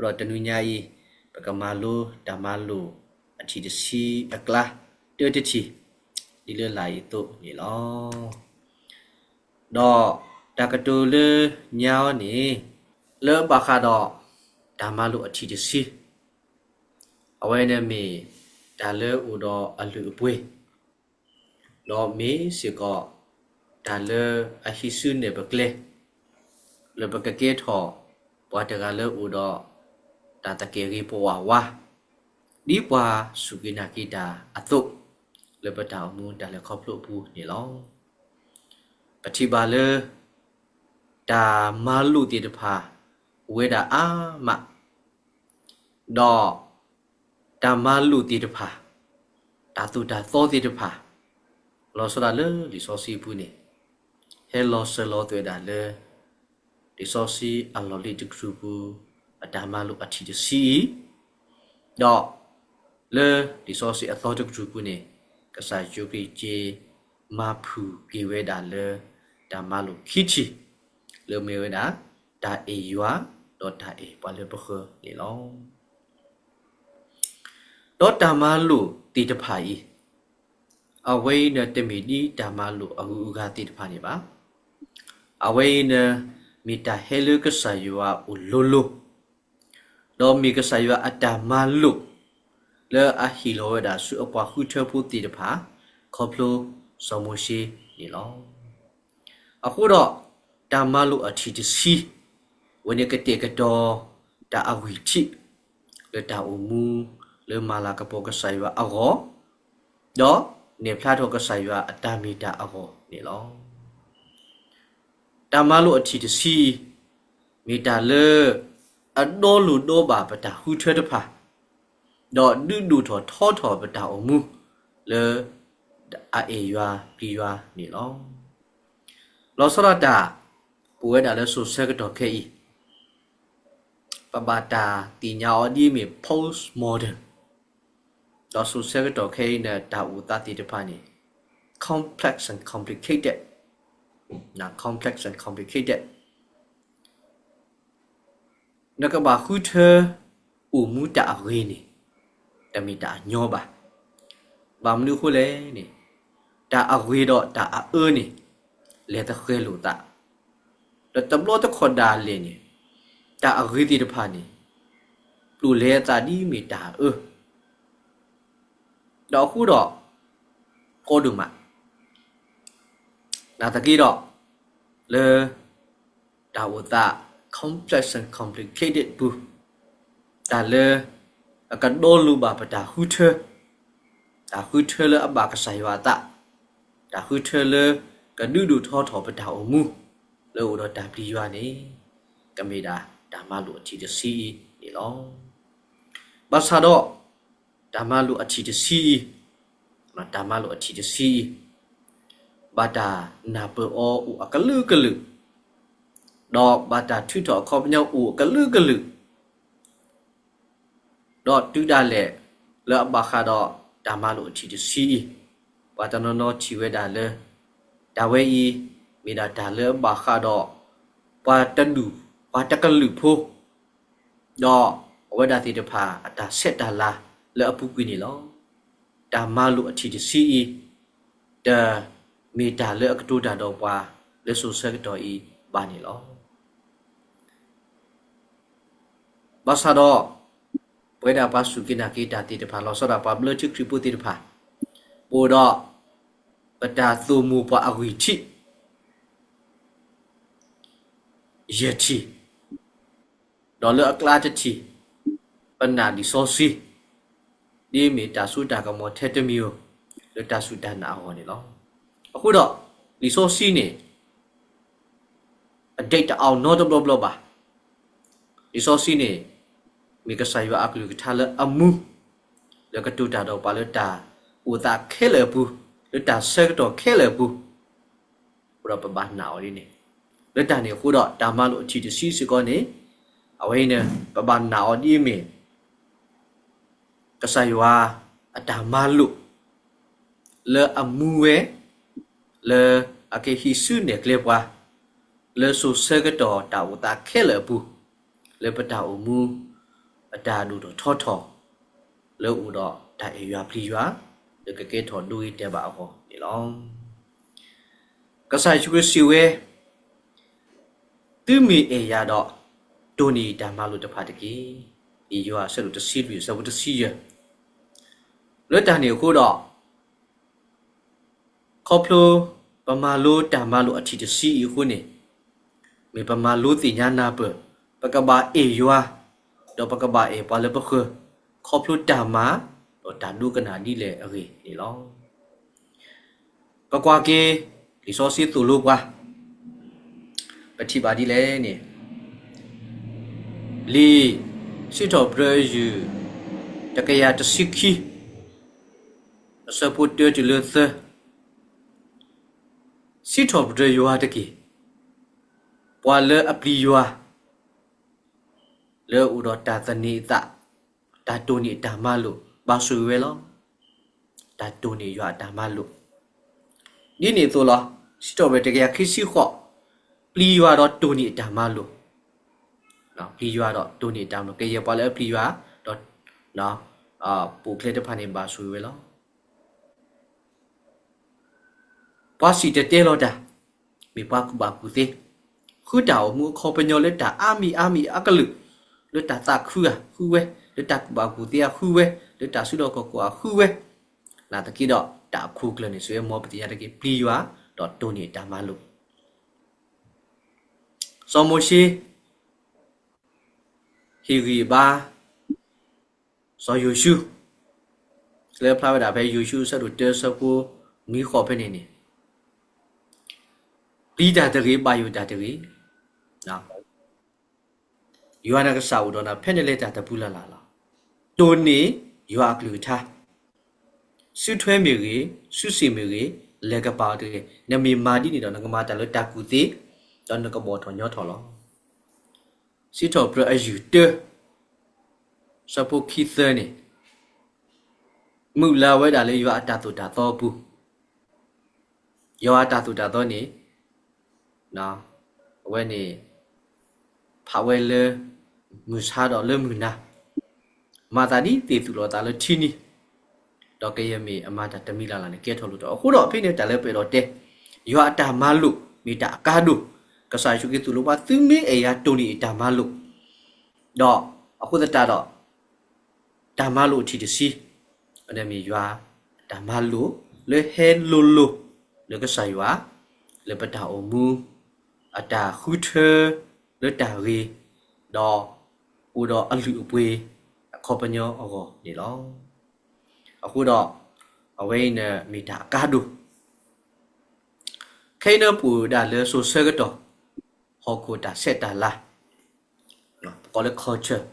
ဒီးတနွံညါအံၤ ပကမၤလိတၢ်မၤလိာ်အထံၣ်တဆံအကျါ တၢတထံၣ် ဒ်လၢလာ်အံၤအသိးန့ၣ်လီၤ. ဒီးတၢ်ကတိၤလၢညါအံၤန့ၣ် လၢဘၣ်ဃးဒီးတၢ်မၤလိာ်အထံၣ်တဆံ အဝဲန့ၣ်မ့ၢ်တၢ်လၢအိၣ်ဒီးအလုၢ်အပှ့ၤ ဒီးမ့ၢ်စ့ၢ်ကီးတၢ်လၢအဟံးစုနဲၣ်ပကျဲ လၢပကကဲထီၣ် ပှၤတဂၤလၢအိၣ်ဒီးတၢ်သကဲးဂ့ၤပဝးဝါ ဒ်ပှၤစူၢ်က့ၤနာ်က့ၤတၢ်အသိး လၢပတၢ်အိၣ်မူတၢ်လဲၤခီဖျိအပူၤန့ၣ်လီၤ. ပထံၣ်ဘၣ်လၢ တၢ်မၤလိာ်သ့ၣ်တဖၣ် အိၣ်ဝဲဒၣ်အါမး ဒီးတၢ်မၤလိာ်သ့ၣ်တဖၣ် တၢ်သိၣ်တၢ်သီသ့ၣ်တဖၣ် လီၤဆီဒၣ်တၢ်လၢလံာ်စီဆှံအပူၤန့ၣ် ဟဲလီၤစၢၤလီၤသွဲၣ်ဒၣ်လၢ လံာ်စီဆှံအလီၢ်လံၤတကတြူၢ်ပူၤ အတၢ်မၤလိာ်အထံၣ်တဆံအံၤ ဒီးလၢလံာ်စီဆှံအသီတကတြူၢ်ပူၤန့ၣ် ကစၢ်ယ့ၣ်ၡူးခရံာ်က့ၤမၤဖုၣ်က့ၤဝဲဒၣ်လၢ တၢ်မၤလိာ်ခံထံၣ် လၢမ့ၢ်ဝဲဒၣ် တၢ်အဲၣ်ယွၤ ဒီးတၢ်အဲၣ်ပှၤလၢပဃၢၤန့ၣ်လီၤ. ဒီးတၢ်မၤလိာ်သ့ၣ်တဖၣ်အံၤ အဝဲအံၤန့ၣ်တမ့ၢ်ဒ်တၢ်မၤလိာ်အဂုၤအဂၤသ့ၣ်တဖၣ်န့ၣ်ဘၣ်. အဝဲအံၤန့ၣ် မ့ၢ်တၢ်ဟဲလၢကစၢ်ယွၤအအိၣ်လိၤလိၤ ဒီးမ့ၢ်ကစၢ်ယွၤအတၢ်မၤလိာ် လၢအဟ့ၣ်လီၤဝဲဒၣ်ဆူအပှၤဃုထၢဖိသ့ၣ်တဖၣ် ခီဖျိစီၤမိၤၡ့န့ၣ်လီၤ. အဃိဒီး တၢ်မၤလိာ်အထံၣ်တဆံ ဝဲန့ၣ်ကတဲာ်ကတီၤ တၢ်အဂံၢ်ထံး လၢတၢ်အိၣ်မူ လၢမၤလၤကပီၤကစၢ်ယွၤအဂီၢ် ဒီးနဲၣ်ဖျါထီၣ်ကစၢ်ယွၤအတၢ်မ့ၢ်တၢ်အဂီၢ်န့ၣ်လီၤ. တၢ်မၤလိာ်အထံၣ်တဆံ မ့ၢ်တၢ်လၢ အဒီလိာ်ဒီဘၣ်ပတၢ်ဃုထၢတဖၣ် ဒီးဒုးဒိၣ်ထီၣ်ထီထီၣ်ပတၢ်အိၣ်မူ လၢ အအဲၣ်ယွၤပျံၤယွၤန့ၣ်လီၤ. လီၤဆီဒၣ်တၢ် ပဝဲဒၣ်လၢစိၤဆၢကတီၢ်ခဲအံၤ ပဘၣ်တၢ်သ့ၣ်ညါအီၤဒ်အမ့ၢ် postmodern ဒီးစိၤဆၢကတီၢ်ခဲအံၤန့ၣ် တၢ်အိၣ်သးသ့ၣ်တဖၣ်န့ၣ် complex and complicated, complex and complicated နကဘၣ်ဃုထၢ အိၣ်မူတၢ်အဂ့ၤန့ၣ် တမ့ၢ်တၢ်အညီဘၣ်. ဘၣ်မနုၤအဃိလဲၣ်န့ၣ် တၢ်အဂ့ၤဒီးတၢ်အအၢန့ၣ် လဲၤသဃဲၤလိာ်သး, ဒီးတဘျီတခီၣ်ဒၣ်လဲာ်န့ၣ် တၢ်အဂ့ၤသ့ၣ်တဖၣ်န့ၣ် ပျိာ်လဲအသးဒ်မ့ၢ်တၢ်အအၢ ဒီးအဃိဒီး ကီဒိၣ်မး နာ်သက့ဒီး လၢ တၢ်အိၣ်သး complex and complicated ပူၤ တၢ်လၢ အကဒီလိာ်ဘၣ်ပတၢ်ဃုထၢ, တၢ်ဃုထၢလၢအဘၣ်ကစၢ်ယွၤအသး, တၢ်ဃုထၢလၢကဒုးဒိၣ်ထီထီၣ်ပတၢ်အိၣ်မူ လၢအိၣ်ဒီးတၢ်ပျံၤယွၤန့ၣ် ကမ့ၢ်ဒၣ်တၢ်မၤလိာ်အထံၣ်တဆံအံၤန့ၣ်လီၤ. ဘၣ်ဆၣ်ဒီး တၢ်မၤလိာ်အထံၣ်တဆံအံၤ, တၢ်မၤလိာ်အထံၣ်တဆံအံၤ, ဘၣ်တၢ်နၢ်ပၢၢ်အီၤအိၣ်အကလုာ်ကလုာ်, ဒီးဘၣ်တၢ်ထုးထီၣ်အခီပညီအိၣ်အကလုာ်ကလုာ်, ဒီးတုၤဒၣ်လဲာ် လၢအဘၣ်ဃးဒီးတၢ်မၤလိာ်အထံၣ်တဆံအံၤ, ပှၤတနီၤနီၤထံၣ်ဝဲဒၣ်လၢ တၢ်ဝဲအံၤ မ့ၢ်ဒၣ်တၢ်လၢအဘၣ်ဃးဒီး ပှၤတဒူၣ် ပှၤတကလုာ်ဖိ ဒီးအဝဲဒၣ်သ့ၣ်တဖၣ်အတၢ်ဆဲးတၢ်လၤလၢအပူၤကွံာ်န့ၣ်လီၤ. တၢ်မၤလိာ်အထံၣ်တဆံအံၤ တမ့ၢ်တၢ်လၢအကတိၤတၢ်ဒီးပှၤလၢစိၤဆၢကတီၢ်အံၤဘၣ်န့ၣ်လီၤ. ဘၣ်ဆၣ်ဒီး ပဝဲဒၣ်ပှၤစူၢ်က့ၤနာ်က့ၤတၢ်သ့ၣ်တဖၣ် လီၤဆီဒၣ်ပှၤဘျၢထံခရံာ်ဖိသ့ၣ်တဖၣ် ပအိၣ်ဒီး ပတၢ်သိၣ်မိၢ်ပှၤအဂံၢ်ထံး ယဲၢ်ထံၣ်, ဒီးလၢအကျါတထံၣ် ပနာ်လံာ်စီဆှံ ဒ်မ့ၢ်တၢ်စိတၢ်ကမီၤထဲတမံၤဧိၤ လၢတၢ်စူၢ်တၢ်နာ်အဂီၢ်န့ၣ်လီၤ. အဃိဒီး လံာ်စီဆှံန့ၣ် အဒိၣ်တအီနီတဘျီဘျီဘၣ်. လံာ်စီဆှံန့ၣ် မ့ၢ်ကစၢ်ယွၤအကလုၢ်ကထါလၢအမူ, လၢကတိၤတၢ်ဒီးပှၤလၢတၢ်အိၣ်သးခဲလၢာ်အပူၤ, လၢတၢ်ဆၢကတီၢ်ခဲလၢာ်အပူၤ, အဃိဒီးပဘၣ်နာ်အီၤဒ်န့ၣ်, လၢတၢ်န့ၣ်အဃိဒီး တၢ်မၤလိာ်အထံၣ်တဆံစ့ၢ်ကီးန့ၣ်, အဝဲအံၤန့ၣ် ပဘၣ်နာ်အီၤဒ်အမ့ၢ် ကစၢ်ယွၤအတၢ်မၤလိာ် လၢအမူဝဲ လၢအကဟံးစုနဲၣ်ကျဲပှၤ လၢစိၤဆၢကတီၢ်တၢ်အိၣ်သးခဲလၢာ်အပူၤ, လၢပတၢ်အိၣ်မူ အတၢ်ဒိၣ်ထီၣ်ထီထီၣ် လၢအိၣ်ဒီးတၢ်အဲၣ်ယွၤပျံၤယွၤ လၢကကဲထီၣ်ဒိဂ့ၤတဲာ်ဘၣ်အဂီၢ်န့ၣ်လီၤ. ကစၢ်ယ့ၣ်ၡူးခရံာ်စံးဝဲ, သုမ့ၢ်အဲၣ်ယၤဒီး တိၢ်န့ၢ်တၢ်မၤလိာ်တဖၣ်တက့ၢ်. ယိၤဟၣ်အဆၢဒိၣ်တဆံလွံၢ်အဆၢဖိတဆံယဲၢ်. လၢတၢ်န့ၣ်အဃိဒီး ခီဖျိပမၤလိတၢ်မၤလိာ်အထံၣ်တဆံအံၤအဃိန့ၣ်, မ့ၢ်ပမၤလိသ့ၣ်ညါနၢ်ပၢၢ်, ပကဘၣ်အဲၣ်ယွၤ, ဒီးပကဘၣ်အဲၣ်ပှၤလၢပဃၢၤ, ခီဖျိတၢ်မၤ ဒီးတၢ်ဒိကနၣ်ဒ်လဲၣ်အဂ့ၢ်န့ၣ်လီၤ. ပကွၢ်က့ၤ လံာ်စီဆှံသိၣ်လိပှၤ ပထံၣ်ဘၣ်ဒ်လဲၣ်န့ၣ်, လံာ်စံးထီၣ်ပတြၢၤအယုၢ် တကယၤတဆံခံ အဆၢဖိတၢတုၤလၢသၢ, စံးထီၣ်ပတြၢၤယွၤတက့ၢ်, ပှၤလၢအပျံၤယွၤ လၢအိၣ်ဒီးတၢ်သန့ၤအသး, တၢ်တိၢ်န့ၢ်အတၢ်မၤလိာ် ဘၣ်ဆိၣ်ဂ့ၤဝဲလီၤ. တၢ်တိၢ်န့ၢ်ယွၤအတၢ်မၤလိာ် ဒ်န့ၣ်အသိးလီၤ. စံးထီၣ်ပတြၢၤတကယၤခံဆံဃိး, ပျံၤယွၤဒီးတိၢ်န့ၢ်အတၢ်မၤလိာ်, ပျံၤယွၤဒီးတိၢ်န့ၢ်အတၢ်မၤလိာ်, ကယဲၢ်ပှၤလၢအပျံၤယွၤဒီး ပိာ်ကျဲတဖၣ်န့ၣ် ဘၣ်ဆိၣ်ဂ့ၤဝဲလီၤ. ပှၤစံၣ်တဲၤတဲလီၤတၢ်, မ့ၢ်ပှၤကူၣ်ဘၣ်ကူၣ်သ့, ဃုတၢ်အိၣ်မူအခီပညီလၢတၢ်အါမံၤအါမံၤအကလုာ်, လၢတၢ်သးခုအဃုဝဲ, လၢတၢ်ကူၣ်ဘၣ်ကူၣ်သ့အဃုဝဲ, လၢတၢ်ဆူးဒီးကီၢ်ကိးအဃုဝဲ, နာ်သက့ဒီး တၢ်အခိၣ်ကျၢၢ်န့ၣ် စံးဝဲမ်ပသ့ၣ်ညါတက့ၢ်, ပျံၤယွၤဒီးတိၢ်န့ၢ်တၢ်မၤလိာ်. စီၤမိၤၡ့ ဟ့ၣ်ဂံၢ်ဘါ စီၤယိၤၡူ, လၢဖျါဝဲဒၣ်ဖဲယိၤၡူ အဆၢဒိၣ်တၢ အဆၢဖိနွံဃိးဖဲန့ၣ်န့ၣ်, ပျံၤတၢ်တဂ့ၤ, ဘၣ်ယိၣ်တၢ်တဂ့ၤ, ယွၤနကစၢ်အိၣ်ဒီးနၤ ဖဲနလဲၤတၢ်တပူၤလၢ်လၢ်လီၤ. တိၢ်န့ၢ်ယွၤအကလုၢ်ကထါ, စုထွဲမ့ၢ်ဂ့ၤ, စုစ့ၣ်မ့ၢ်ဂ့ၤ, လဲၤကပာ်အီၤတဂ့ၤ, နမ့ၢ်မၤဒ်န့ၣ်ဒီး နကမၤတၢ်လၢတၢ်ကူၣ်သ့, ဒီးနကဘီၣ်ထီၣ်ညီထီၣ်လီၤ. စံးထီၣ်ပတြၢၤအယုၢ်တၢ အဆၢဖိခံသၢန့ၣ်, မုၢ်လၢ်ဝဲဒၣ်လၢယွၤအတၢ်သိၣ်တၢ်သီအပူၤ, ယွၤအတၢ်သိၣ်တၢ်သီန့ၣ်, အဝဲန့ၣ် ဖးဝဲလၢ မုၢ်ဆါဒီးလၢမုၢ်နၤ, မၤသးဒ်သ့ၣ်သူၣ်လီၤသးလၢထံနံၤ, ဒီးကယဲၢ်မ့ၢ်အမၤတၢ်တမံၤလၢ်လၢ်န့ၣ် ကဲထီၣ်လိၣ်ထီၣ်. အဃိဒီးဖဲန့ၣ်တၢ်လၢပအဲၣ်ဒိးတဲ, ယွၤအတၢ်မၤလိာ်မ့ၢ်တၢ်အကါဒိၣ်, ကစၢ်ယ့ၣ်ၡူးခရံာ်သိၣ်လိပှၤ သုမ့ၢ်အဲၣ်ယၤတိၢ်န့ၢ်အတၢ်မၤလိာ်, ဒီးအဃိသတးဒီး တၢ်မၤလိာ်အထံၣ်တဆံ, အဝဲန့ၣ်မ့ၢ်ယွၤအတၢ်မၤလိာ် လၢဟဲလိၤလိၤ လၢကစၢ်ယွၤ, လၢပတၢ်အိၣ်မူ, အတၢ်ဃုထၢလၢတၢ်ဂ့ၤ, ဒီးအိၣ်ဒီးအလုၢ်အပှ့ၤအခီပညီအဂီၢ်န့ၣ်လီၤ. အဃိဒီး အဝဲအံၤန့ၣ်မ့ၢ်တၢ်အကါဒိၣ် ခဲအံၤန့ၣ်ပအိၣ်ဝဲဒၣ်လၢစိၤဆၢကတီၢ် ဟီၣ်ခိၣ်တၢ်ဆဲးတၢ်လၤ, ပကိးလၢ culture,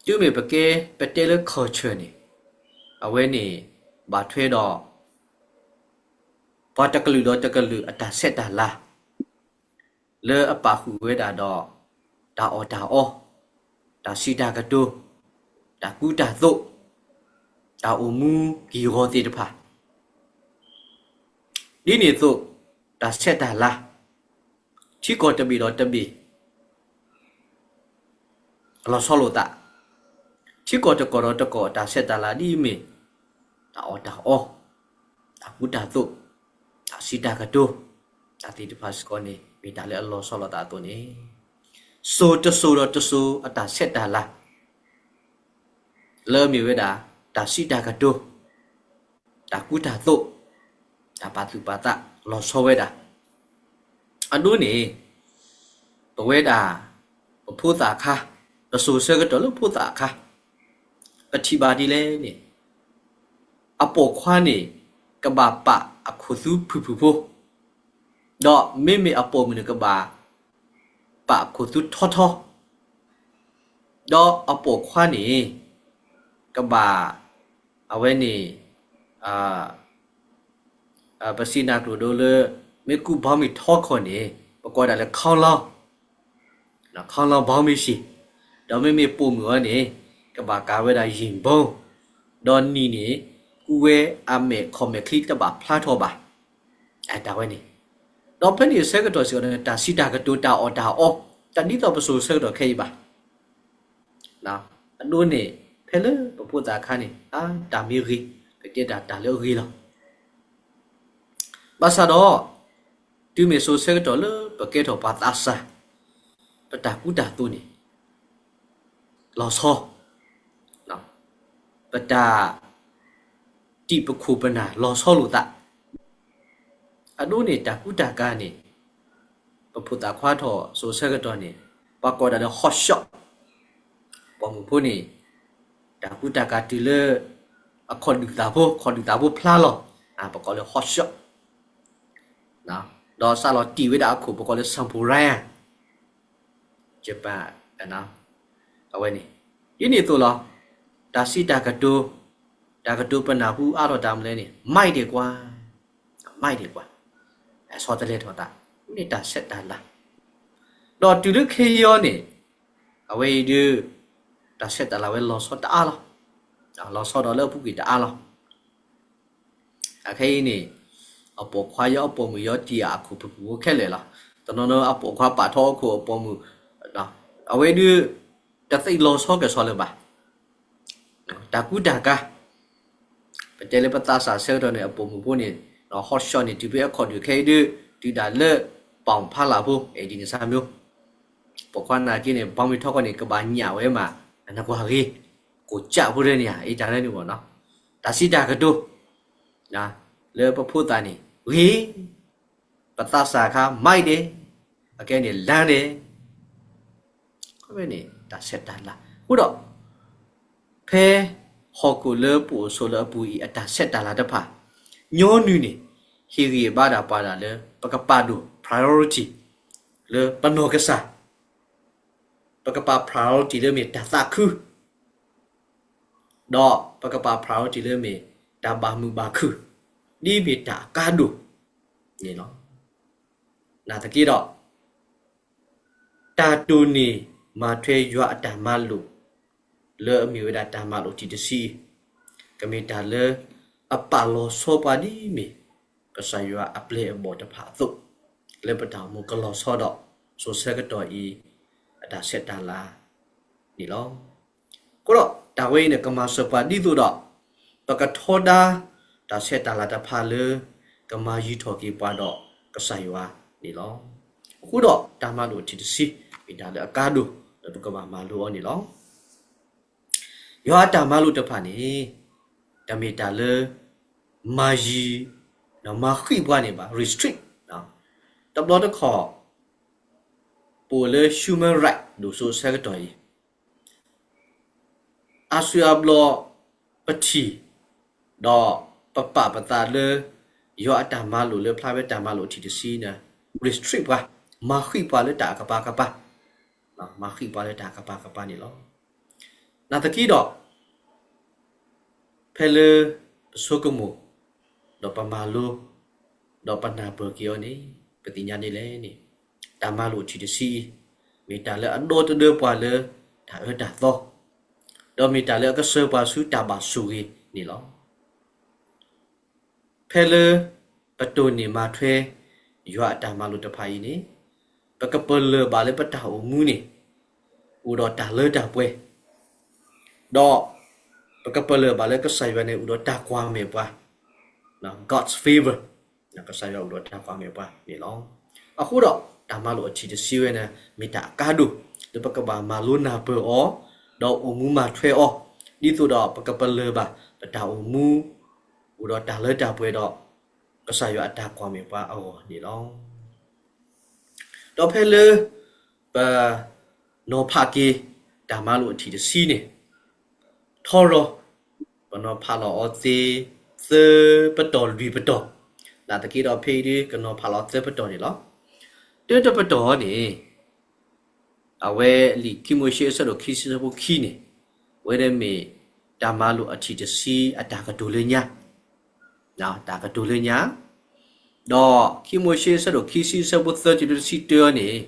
တုၤမ့ၢ်ပကဲ ပတဲလၢ culture န့ၣ်, အဝဲန့ၣ် ဘၣ်ထွဲဒီး ပှၤတကလုာ်ဒီးတကလုာ်အတၢ်ဆဲးတၢ်လၤ လၢအပာ်ဃုာ်ဝဲဒၣ်ဒီး တၢ်အီၣ်တၢ်အီ, တၢ်စံးတၢ်ကတိၤ, တၢ်ကူတၢ်သိး, တၢ်အိၣ်မူက့ၢ်ဂီၤသ့ၣ်တဖၣ် ဒ်န့ၣ်အသိး တၢ်ဆဲးတၢ်လၤ ထံကီၢ်တဘ့ၣ်ဒီးတဘ့ၣ် လီၤဆီလိာ်သး, ထံကီၢ်တကီၢ်ဒီးတကီၢ် တၢ်ဆဲးတၢ်လၤဒ်အမ့ၢ် တၢ်အီၣ်တၢ်အီ, တၢ်ကူတၢ်သိး, တၢ်စံးတၢ်ကတိၤ, တၢ်သ့ၣ်တဖၣ်စ့ၢ်ကီးန့ၣ် မ့ၢ်တၢ်လၢအလီၤဆီလိာ်သးအသိးန့ၣ်, စိၤတစိၤဒီးတစိၤအတၢ်ဆဲးတၢ်လၤ လၢအမ့ၢ်ဝဲဒၣ် တၢ်စံးတၢ်ကတိၤ, တၢ်ကူတၢ်သိး, တၢ်ပာ်သူၣ်ပာ်သးလီၤဆီဝဲဒၣ်. အဒိန့ၣ် ပဝဲဒၣ် ပဖိသၣ်အခါ, ပစိၤဆၢကတီၢ်လၢဖိသၣ်အခါ, ပထံၣ်ဘၣ်ဒ်လဲၣ်န့ၣ်, အပိာ်ခွါန့ၣ် ကဘၣ်ပာ်အခိၣ်သူဖုၣ်ဖုၣ်ဖိ, ဒီးမ့မ့ၢ်အပိာ်မုၣ်န့ၣ် ကဘၣ်ပာ်အခိၣ်သူထီထီ, ဒီးအပိာ်ခွါန့ၣ် ကဘၣ် အဝဲန့ၣ် ပစံးနၢ်ကျိာ်ဒိလၢ မ့ၢ်ကူၣ်ဘီမ့ၢ်ထီခီၣ်န့ၣ် ပကိးဒၣ်လၢ ခေါင်းလောင်း, ခေါင်းလောင်း ဘောင်းဘီမ့ၣ်ဆ့ၣ်, ဒီးမ့မ့ၢ်ပိာ်မုၣ်အီၤန့ၣ် ကဘၣ်ကၤဝဲဒၣ် ရင်ဘုံ, ဒီးနံၣ်န့ၣ် ကူဝဲအမဲာ်ခီၣ်မဲာ်ချံတဘၣ်ဖျါထီၣ်ဘၣ်. အတၢ်ဝဲန့ၣ်, ဒီးဖဲန့ၣ်အဆၢကတီၢ်စ့ၢ်ကီးန့ၣ် တၢ်စံးတၢ်ကတိၤ တၢ်အီၣ်တၢ်အီ တၢ်ဒ်သိးပစိၤဆၢကတီၢ်ခဲအံၤဘၣ်. အဒိန့ၣ် ဖဲလၢပဖိသၣ်ခါန့ၣ် အတၢ်မ့ၢ်ဂ့ၤ ကတဲတၢ်တၢ်လၢအဂ့ၤလီၤ. ဘၣ်ဆၣ်ဒီး တုၤမ့ၢ်စိၤဆၢကတီၢ်လၢပကဲထီၣ်ပှၤသးစၢ် ပတၢ်ကူတၢ်သိးန့ၣ် လီၤဆီ ပတၢ်တံၢ်ပခိၣ်ပနၢ်လီၤဆီလိာ်သး အဒိန့ၣ် တၢ်ကူတၢ်ကၤန့ၣ် ပဖိသၣ်ခွါထီၣ်စိၤဆၢကတီၢ်န့ၣ် ပှၤကိးဒၣ်လၢ hot shot ပိာ်မုၣ်ဖိန့ၣ် တၢ်ကူတၢ်ကၤတုၤလၢ အခီၣ်ဒုၣ်သးဖိ ခီၣ်ဒုၣ်သးဖိဖျါလီၤ ပကိးလၢ hot shot ဒီးစးလီၤတံၢ်ဝဲဒၣ်အခိၣ် ပကိးလၢ Samurai ယပၣ် အဝဲန့ၣ် ဒ်န့ၣ်အသိးလီၤ. တၢ်စံးတၢ်ကတိၤ တၢ်ကတိၤပနၢ်ဟူအါထီၣ်တၢ်မနုၤလဲၣ်န့ၣ် မိုက်တယ်ကွာ မိုက်တယ်ကွာ အဆီတလဲထီၣ်သး မ့ၢ်တၢ်ဆဲးတၢ်လၤ ဒီးတုၤလၢခဲအံၤန့ၣ် အဝဲအံၤဒုး တၢ်ဆဲးတၢ်လၤဝဲလီၤဆီတအါလီၤ. လီၤဆီဒီးလၢအပူၤကွံာ်တအါလီၤ. အခဲအံၤန့ၣ် အပိာ်ခွါယီၤအပိာ်မုၣ်ယီၤတံၢ်အခိၣ်ပူၤပူၤခဲလၢာ်လီၤ. တနီၤနီၤအပိာ်ခွါပာ်ထီၣ်အခိၣ်အပိာ်မုၣ် အဝဲဒုး တသ့ၣ်လီၤဆီကဲၤဆီလၢၤဘၣ်. တၢ်ကူတၢ်ကၤ ပတဲလၢပသးစၢ်ဆၢကတီၢ်န့ၣ် အပိာ်မုၣ်ဖိန့ၣ် hot shot န့ၣ် တုၤဖဲအခီၣ်ဒုၣ်ခဲအံၤဒုး တုၤဒၣ်လၢ ပီၣ်ဖးလၢ်ဖိ အဲၣ်ဒ်န့ၣ်ဆၣ်မိ ပိာ်ခွါနာ်က့န့ၣ် ဘီမ့ၢ်ထီၣ်ခီန့ၣ် ကဘၣ်ညၣ်ဝဲမး နကွၢ်ဂ့ၤ ကိၣ်ကၠးဖိတန့ၣ်ဧါ အံၤတၢ်လၢန့ၣ်ဘၣ်နီၤ တၢ်စံးတၢ်ကတိၤ လၢပဖိသၣ်န့ၣ် ဂ့ၤ ပသးစၢ်ခါ မိုက်တယ် အကဲန့ၣ် လမ်းတယ် အဝဲန့ၣ် တၢ်ဆဲးတၢ်လၤ အဃိဒီး ဖဲဟီၣ်ခိၣ်လၢပအိၣ်ဆိးလၢအပူၤအံၤ အတၢ်ဆဲးတၢ်လၤတဖၣ် ညီနုၢ်န့ၣ် ဟ့ၣ်ဂံၢ်ဘါဒၣ်ပှၤဒၣ်လၢ ပကပာ်ဒိၣ် priority လၢပနီၢ်ကစၢ် ပကပာ် priority လၢမ့ၢ်တၢ်သးခု ဒီးပကပာ် priority လၢမ့ၢ်တၢ်ဘၣ်မုာ်ဘၣ်ခုၣ် ဒ်မ့ၢ်တၢ်အကါဒိၣ်န့ၣ်လီၤ. နာ်သက့ဒီး တၢ်တိၢ်န့ၢ်မၤထွဲယွၤအတၢ်မၤလိာ် လၢအမ့ၢ်ဝဲဒၣ်တၢ်မၤလိာ်ထံၣ်တဆံအံၤ ကမ့ၢ်တၢ်လၢအပာ်လီၤဆီပှၤဒ်မ့ၢ် ကစၢ်ယွၤအပျဲၢ်အဘီၣ်တဖၣ်အသိး လၢပတၢ်အိၣ်မူကလီၤဆီဒီး စိၤဆၢကတီၢ်အံၤ အတၢ်ဆဲးတၢ်လၤန့ၣ်လီၤ. အဃိဒီးတၢ်ဝဲအံၤန့ၣ် ကမၤစၢၤပှၤဒ်သိးဒီး ပကထီဒါတၢ်ဆဲးတၢ်လၤတဖၣ်လၢ ကမၤယံၤထီၣ်က့ၤပှၤဒီးကစၢ်ယွၤန့ၣ်လီၤ. အဃိဒီးတၢ်မၤလိာ်ထံၣ်တဆံ မ့ၢ်တၢ်လၢအကါဒိၣ် လၢပကဘၣ်မၤလိအီၤန့ၣ်လီၤ. ယွၤအတၢ်မၤလိာ်တဖၣ်န့ၣ် တမ့ၢ်တၢ်လၢ မၤယံၤ မၤဃံးပှၤန့ၣ်ဘၣ် restrict တဘျီတခီၣ် ပအိၣ်လၢ human right ဒိၣ်စိအဆၢကတီၢ်အံၤ အါစုအါဘျီ ပထံၣ် ဒီးပပာ်ပသးလၢ ယွၤအတၢ်မၤလိာ်လၢဖျါဝဲတၢ်မၤလိာ်ထံၣ်တဆံန့ၣ် restrict ပှၤ မၤဃံးပှၤလၢတၢ်အကပၤကပၤ မၤဃံးပှၤလၢတၢ်အကပၤကပၤန့ၣ်လီၤ. နာ်သက့ဒီး ဖဲလၢပဆိကမိၣ် ဒီးပမၤလိ ဒီးပနၢ်ပၢၢ်က့ၤအီၤန့ၣ် ပသ့ၣ်ညါဒ်လဲၣ်န့ၣ် တၢ်မၤလိာ်ထံၣ်တဆံအံၤ မ့ၢ်တၢ်လၢအဒီသဒၢပှၤလၢတၢ်အၢတၢ်သီ ဒီးမ့ၢ်တၢ်လၢအကဆှၢပှၤဆူတၢ်ဘၣ်ဆိၣ်ဂ့ၤန့ၣ်လီၤ. ဖဲလၢပတိၢ်န့ၢ်မၤထွဲ ယွၤအတၢ်မၤလိာ်တဖၣ်အံၤန့ၣ် ပကပလၢၢ်ဘၣ်လၢပတၢ်အိၣ်မူန့ၣ် အိၣ်ဒီးတၢ်လၢတၢ်ပှဲၤ ဒီးပကပလၢၢ်ဘၣ်လၢကစၢ်ယွၤန့ၣ် အိၣ်ဒီးတၢ်ကွၢ်မဲာ်ပှၤ God's favor ကစၢ်ယွၤအိၣ်ဒီးတၢ်ကွၢ်မဲာ်ပှၤန့ၣ်လီၤ. အဃိဒီးတၢ်မၤလိာ်အထံၣ်တဆံဝဲန့ၣ် မ့ၢ်တၢ်အကါဒိၣ် လၢပကဘၣ်မၤလိနၢ်ပၢၢ်အီၤ ဒီးအိၣ်မူမၤထွဲအီၤ ဒ်သိးဒီးပကပလၢၢ်ဘၣ် ပတၢ်အိၣ်မူ အိၣ်ဒီးတၢ်လၢတၢ်ပှဲၤဒီး ကစၢ်ယွၤအတၢ်ကွၢ်မဲာ်ပှၤအဂီၢ်န့ၣ်လီၤ. ဒီးဖဲလၢ ပ နီၤဖးက့ၤ တၢ်မၤလိာ်အထံၣ်တဆံန့ၣ် ထီရီၤ ပနီၤဖးလီၤအီၤသ့ သၢပတီၢ်လွံၢ်ပတီၢ်, နာ်သက့ဒီးဖဲအံၤဒုး ကနီၤဖးလီၤသၢပတီၢ်န့ၣ်လီၤ. တၢတပတီၢ်န့ၣ် အဝဲလံာ်ခံမိၤၡ့အဆၢဒိၣ်ခံဆံအဆၢဖိခံန့ၣ် အဝဲန့ၣ်မ့ၢ်တၢ်မၤလိာ်အထံၣ်တဆံအတၢ်ကတိၤလၢညါ တၢ်ကတိၤလၢညါ, ဒီးခံမိၤၡ့အဆၢဒိၣ်ခံဆံအဆၢဖိသၢတုၤလၢတဆံတၢန့ၣ်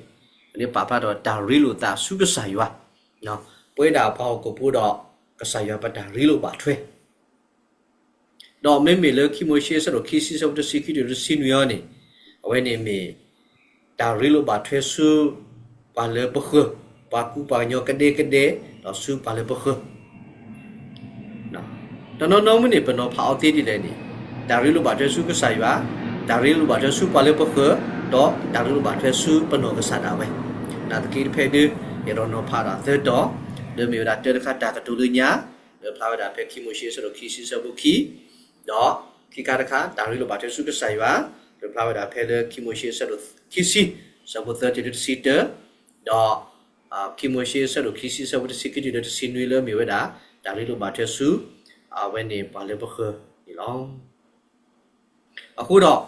ပန့ၣ်ပာ်ဖျါထီၣ်တၢ်ရ့လိာ်သးဆူကစၢ်ယွၤ, ပဝဲဒၣ်ပှၤဟီၣ်ခိၣ်ဖိဒီးကစၢ်ယွၤပတၢ်ရ့လိာ်ဘၣ်ထွဲ ဒီးမ့မ့ၢ်လၢခံမိၤၡ့အဆၢဒိၣ်ခံဆံအဆၢဖိတဆံခံတုၤတဆံနွံအံၤန့ၣ် အဝဲန့ၣ်မ့ၢ် တၢ်ရ့လိာ်ဘၣ်ထွဲဆူ ပှၤလၢပဃၢၤ ပှၤကူပှၤကညီကဒဲကဒဲ ဒီး ဆူပှၤလၢပဃၢၤ. တနီၤနီၤမ့ၢ်န့ၣ် ပနီၤဖးအီၤသ့ဒ်လဲၣ်န့ၣ်, တၢ်ရ့လိာ်ဘၣ်ထွဲဆူကစၢ်ယွၤ, တၢ်ရ့လိာ်ဘၣ်ထွဲဆူပှၤလၢပဃၢၤ, ဒီးတၢ်ရ့လိာ်ဘၣ်ထွဲဆူပနီၢ်ကစၢ်ဒၣ်ဝဲ. နာ်သက့တဖဲဒု ယအဲၣ်ဒိးနီၤဖးဒၣ်သၢတီၤ, လၢမ့ၢ်ဝဲဒၣ်တၢတခါတၢ်ကတိၤလၢညါ, လၢဖျါဝဲဒၣ်ဖဲခံမိၤၡ့အဆၢဒိၣ်ခံဆံအဆၢဖိခံ, ဒီးခံခါတခါ တၢ်ရ့လိာ်ဘၣ်ထွဲဆူကစၢ်ယွၤ, လၢဖျါဝဲဒၣ်ဖဲလၢခံမိၤၡ့အဆၢဒိၣ်ခံဆံ အဆၢဖိသၢတုၤလၢတဆံတၢ, ဒီး ခံမိၤၡ့အဆၢဒိၣ်ခံဆံအဆၢဖိတဆံခံတုၤလၢတဆံနွံလၢမ့ၢ်ဝဲဒၣ် တၢ်ရ့လိာ်ဘၣ်ထွဲဆူ အဝဲန့ၣ်ပှၤလၢပဃၢၤန့ၣ်လီၤ. အဃိဒီး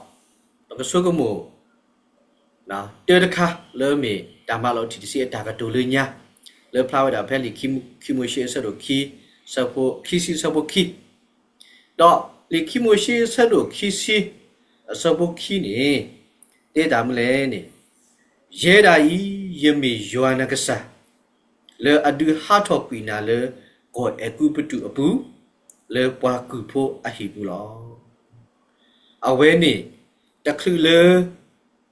ပကဆိကမိၣ် တၢတခါလၢမ့ၢ်တၢ်မၤလိာ်အထံၣ်တဆံအတၢ်ကတိၤလၢညါ, လၢဖျါဝဲဒၣ်ဖဲလံာ်ခံမိၤၡ့အဆၢဒိၣ်ခံ, ဆၢဖိခံဆံအဆၢဖိခံ, ဒီးလံာ်ခံမိၤၡ့အဆၢဒိၣ်ခံဆံ အဆၢဖိခံန့ၣ် တဲတၢ်မနုၤလဲၣ်န့ၣ်, ယဲဒၣ်အံၤ ယမ့ၢ်ယွၤနကစၢ် လၢအဒုးဟးထီၣ်ကွံာ်နၤလၢ ကီၢ်အဲၤကူပတူးအပူၤ, လၢပှၤကုၢ်ဖိအဟံၣ်ပူၤလီၤ. အဝဲန့ၣ် တချုးလၢ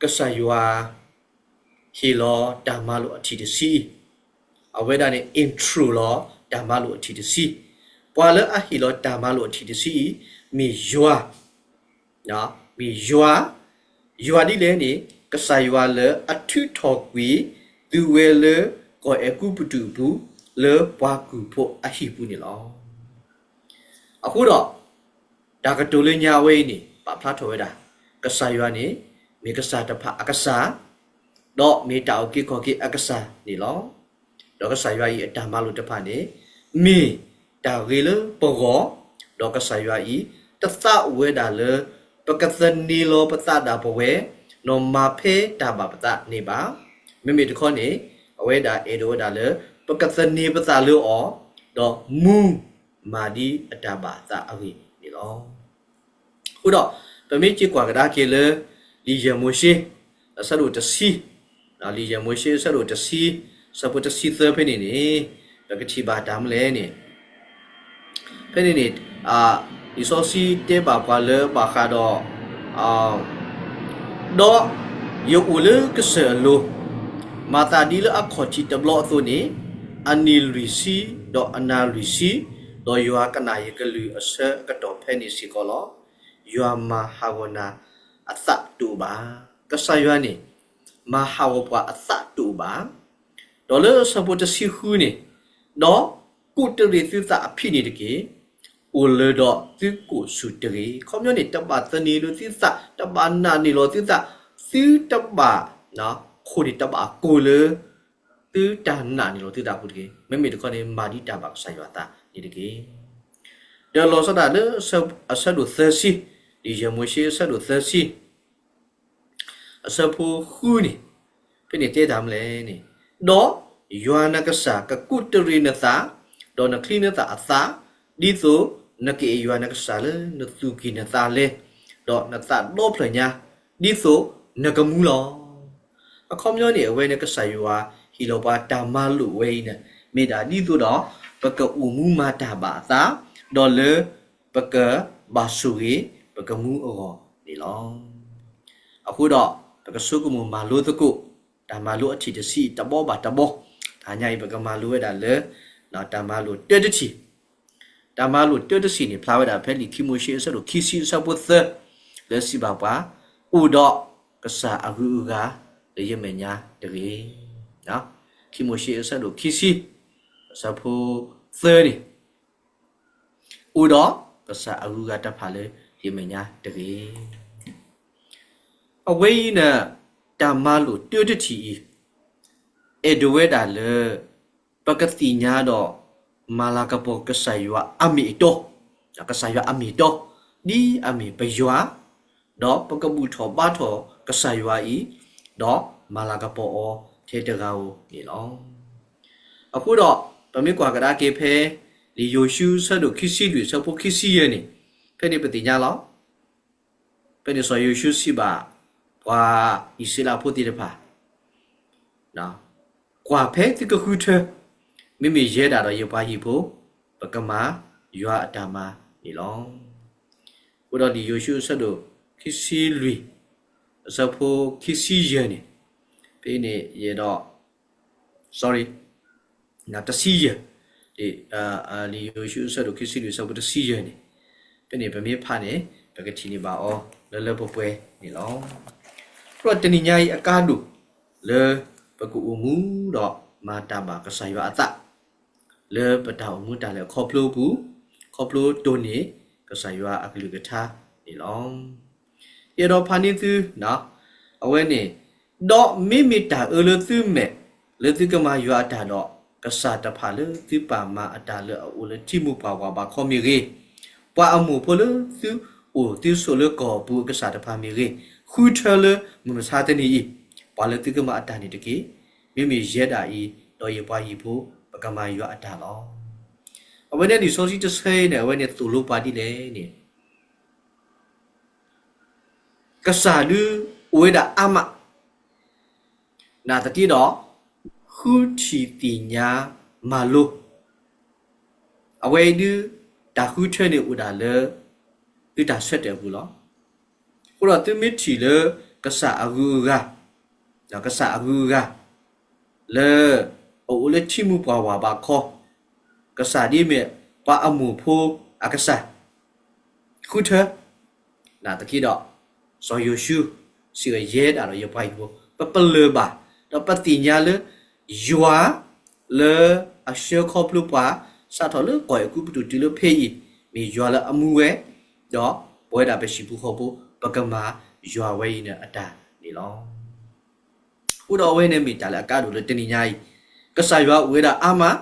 ကစၢ်ယွၤ ဟ့ၣ်လီၤတၢ်မၤလိာ်အထံၣ်တဆံအံၤ, အဝဲဒၣ်န့ၣ် intro လီၤ တၢ်မၤလိာ်အထံၣ်တဆံ, ပှၤလၢအဟ့ၣ်လီၤတၢ်မၤလိာ်အထံၣ်တဆံအံၤ မ့ၢ်ယွၤ မ့ၢ်ယွၤ, ယွၤဒ်လဲၣ်န့ၣ် ကစၢ်ယွၤလၢအထုးထီၣ်ကွံာ် သုဝဲလၢကီၢ်အဲၤကူပတူးအပူၤ လၢပှၤကုၢ်ဖိအဟံၣ်ပူၤန့ၣ်လီၤ. အဃိဒီး တၢ်ကတိၤလၢညါဝဲအံၤန့ၣ် ပာ်ဖျါထီၣ်ဝဲဒၣ် ကစၢ်ယွၤန့ၣ် မ့ၢ်ကစၢ်တဖၣ်အကစၢ်, ဒီးမ့ၢ်တၢ်အုၣ်က့ၤခီၣ်က့ၤအကစၢ်န့ၣ်လီၤ. ဒီးကစၢ်ယွၤအံၤအတၢ်မၤလိာ်တဖၣ်န့ၣ် မ့ၢ်တၢ်ဂ့ၤလၢပဂီၢ်, ဒီးကစၢ်ယွၤအံၤ တသးအိၣ်ဝဲဒၣ်လၢ ပကသန့ၤလီၤပသးဒၣ်ပဝဲ ဒီးမၤဖဲတၢ်ဘၣ်ပသးန့ၣ်ဘၣ်. မ့မ့ၢ်တခီန့ၣ် အဝဲဒၣ်အဲၣ်ဒိးဝဲဒၣ်လၢ ပကသန့ၤပသးလၢအီၤ, ဒီးမူမၤဒ်အတၢ်ဘၣ်သးအဂ့ၢ်န့ၣ်လီၤ. အဃိဒီး ပမ့ၢ်က့ၤကွၢ်ကဒါက့ၤလၢ လံာ်ယဲၢ်မိၤၡ့ အဆၢဒိၣ်တဆံ, လံာ်ယဲၢ်မိၤၡ့အဆၢဒိၣ်တဆံ ဆၢဖိတဆံသၢဖဲန့ၣ်န့ၣ် ပကထံၣ်ဘၣ်တၢ်မနုၤလဲၣ်န့ၣ် ဖဲန့ၣ်န့ၣ် လံာ်စီဆှံတဲဘၣ်ပှၤလၢဘၣ်ဃးဒီး ဒီးယအိၣ်လၢကစၢၢ်အလိၤ, မၤသးဒ်လၢအခီၣ်ထံးတဘျီအသိးန့ၣ်, အနံၤလွံၢ်ဆံ, ဒီးအနၤလွံၢ်ဆံ, ဒီးယွၤကနၣ်ယကလုၢ်အဆၢအကတီၢ်ဖဲန့ၣ်စ့ၢ်ကီးလီၤ. ယွၤမၤဟးဂီၤနၤအသးတအိၣ်ဘၣ်. ကစၢ်ယွၤန့ၣ် မၤဟးဂီၤပှၤအသးတအိၣ်ဘၣ်. ဒီးလၢဆၢဖိတဆံဃုန့ၣ်, ဒီးကိးတရံးသုသးအဖံးန့ၣ်တက့ၢ်. အိၣ်လၢဒီးသုကိၣ်ဆူၣ်တဂ့ၤ. ခီပညီန့ၣ် တဘၣ်သန့ၤလၢသုသး, တဘၣ်နာ်န့ၢ်လီၤသုသး, သုတဘၣ် ခိၣ်န့ၣ်တဘၣ်ကိၢ်လၢ သုတၢ်နာ်န့ၢ်လီၤသုသးပူၤတဂ့ၤ. မ့မ့ၢ်တခီန့ၣ် မၤဒ်တၢ်ဘၣ်ကစၢ်ယွၤအသးန့ၣ်တက့ၢ်. ဒီးလီၤဆီဒၣ်တၢ်လၢအဆၢဒိၣ်သၢဆံ, လံာ်ယဲၢ်မိၤၡ့အဆၢဒိၣ်သၢဆံ အဆၢဖိဃုန့ၣ်, ဖဲန့ၣ်တဲတၢ်မနုၤလဲၣ်န့ၣ်, ဒီးယွၤနကစၢ်ကကိးတရံးနသး, ဒီးနချံနသၣ်အသး, ဒ်သိးနကအဲၣ်ယွၤနကစၢ်လၢနသူၣ်ကံၢ်နသးလဲ, ဒီးနသးဒီဖျၢၣ်ညါ, ဒ်သိးနကမူလီၤ. အခီပညီန့ၣ် အဝဲန့ၣ်ကစၢ်ယွၤဟ့ၣ်လီၤပှၤတၢ်မၤလိာ်ဝဲအံၤန့ၣ် မ့ၢ်ဒၣ်ဒ်သိးဒီး ပကအိၣ်မူမၤတၢ်ဘၣ်အသး, ဒီးလၢပကဘၣ်ဆိၣ်ဂ့ၤ ပကမူအဂီၢ်န့ၣ်လီၤ. အဃိဒီး ပကဆိကမိၣ်မၤလိသကိး တၢ်မၤလိအထံၣ်တဆံအံၤတဘီဘၣ်တဘီ, တဟါညါအံၤ ပကမၤလိဝဲဒၣ်လၢ တၢ်မၤလိတၢတထံၣ်, တၢ်မၤလိတၢတထံၣ်န့ၣ် ဖျါဝဲဒၣ်ဖဲလံာ်ခံမိၤၡ့အဆၢဒိၣ်ခံဆံအဆၢဖိသၢ, လၢစံးဘၣ်ပှၤ, အိၣ်ဒီးကစၢ်အဂုၤအဂၤလၢယမဲာ်ညါတဂ့ၤ. ခံမိၤၡ့အဆၢဒိၣ်ခံဆံ အဆၢဖိသၢန့ၣ် အိၣ်ဒီးကစၢ်အဂုၤအဂၤတဖၣ်လၢယမဲာ်ညါတဂ့ၤ. အဝဲအံၤန့ၣ် တၢ်မၤလိာ်တၢတထံၣ်အံၤ အဲၣ်ဒိးဝဲဒၣ်လၢ ပကသ့ၣ်ညါဒီး မၤလၤကပီၤကစၢ်ယွၤအမ့ၢ်အတီ, ကစၢ်ယွၤအမ့ၢ်အတီ, ဒ်အမ့ၢ်ပယွၤ, ဒီးပကဘူၣ်ထီၣ်ဘါထီၣ်ကစၢ်ယွၤအံၤ, ဒီးမၤလၤကပီၤအီၤထဲတဂၤဧိၤန့ၣ်လီၤ. အဃိဒီး ပမ့ၢ်ကွၢ်ကဒါက့ၤဖဲ လံာ်ယိၤၡူအဆၢဒိၣ်ခံဆံလွံၢ်အဆၢဖိခံဆံယဲၢ်န့ၣ်, ဖဲန့ၣ်ပသ့ၣ်ညါလီၤ. ဖဲန့ၣ်စီၤယိၤၡူစံးဘၣ် ပှၤအံၣ်စရ့လးဖိသ့ၣ်တဖၣ်, ကွၢ်ဖဲသုကဃုထၢ, မ့မ့ၢ်ယဲဒၣ်ဒီးယပှၤဟံၣ်ဖိ, ပကမၤယွၤအတၢ်မၤန့ၣ်လီၤ. အဃိဒီးလံာ်ယိၤၡူအဆၢဒိၣ်ခံဆံလွံၢ် အဆၢဖိခံဆံယဲၢ်န့ၣ်, ဖဲန့ၣ်ယဲဒီး sorry တဆံယဲၢ် လံာ်ယိၤၡူအဆၢဒိၣ်ခံဆံလွံၢ်အဆၢဖိတဆံယဲၢ်န့ၣ်, ဖဲန့ၣ်ပမ့ၢ်ဖးန့ၣ် ပကထံၣ်န့ၢ်ဘၣ်အီၤလၢလၢပှဲၤပှဲၤန့ၣ်လီၤ. အဃိဒီးတနံၤညါအံၤအကါဒိၣ်လၢပကအိၣ်မူဒီးမၤတၢ်ဘၣ်ကစၢ်ယွၤအသး လၢပတၢ်အိၣ်မူတၢ်လဲၤခီဖျိအပူၤ, ခီဖျိတိၢ်န့ၢ်ကစၢ်ယွၤအကလုၢ်ကထါန့ၣ်လီၤ. ယအဲၣ်ဒိးဖးန့ၢ်သု အဝဲန့ၣ်, ဒီးမ့မ့ၢ်တၢ်အၢလၢသုမဲာ်လၢသုကမၤယွၤအတၢ်ဒီး, ကစၢ်တဖၣ်လၢသုပာ်မၤအတၢ်လၢအအိၣ်လၢထံမူပှၢ်ဝၤဘးခီမ့ၢ်ဂ့ၤ, ပှၤအမိၢ်ဖိလၢသုအိၣ်သုဆိးလၢကီၢ်ပူၤအကစၢ်တဖၣ်မ့ၢ်ဂ့ၤ, ဃုထၢလၢမုၢ်မဆါတနံၤအံၤ, ပှၤလၢသုကမၤအတၢ်န့ၣ်တက့ၢ်. မ့မ့ၢ်ယဲဒၣ်အံၤ, ဒီးယပှၤဟံၣ်ဖိပကမၤယွၤအတၢ်လီၤ. အဝဲန့ၣ်လံာ်စီဆှံတဆၢအံၤန့ၣ် အဝဲန့ၣ်သိၣ်လိပှၤဒ်လဲၣ်န့ၣ်, ကစၢ်ဒုအိၣ်ဝဲဒၣ်အါမး, နာ်သက့ဒီး, ဃုထံၣ်သ့ၣ်ညါမၤလိ, အဝဲအံၤဒု, တၢ်ဃုထၢန့ၣ်အိၣ်ဒၣ်လၢ သုတၢ်ဆၢတဲာ်အပူၤလီၤ. အဃိဒီးသုမ့ၢ်ထံၣ်လၢကစၢ်အဂုၤအဂၤ, ကစၢ်အဂုၤအဂၤ လၢအအိၣ်လၢထံမူပှၢ်ဝၤဘးခီ, ကစၢ်ဒ်မ့ၢ်ပှၤအမိၢ်ဖိအကစၢ်, ဃုထၢ, နာ်သက့ဒီး, စီၤယိၤၡူစံးဝဲယဲဒၣ်ဒီးယပှၤဟံၣ်ဖိ, ပပလၢၢ်ဘၣ်, ဒီးပသ့ၣ်ညါလၢ ယွၤ လၢအဆှၢခီဖျိပှၤ စးထီၣ်လၢကီၢ်အဲၤကူပတူးတုၤလၢဖဲအံၤ, မ့ၢ်ယွၤလၢအမူဝဲ, ဒီးပဝဲဒၣ်ပဟံၣ်ဖိဃီဖိ ပကမၤယွၤဝဲအံၤန့ၣ်အတၢ်န့ၣ်လီၤ. အဃိဒီးအဝဲန့ၣ်မ့ၢ်တၢ်လၢအကါဒိၣ်လၢတနံၤညါအံၤ, ကစၢ်ယွၤအိၣ်ဝဲဒၣ်အါမး,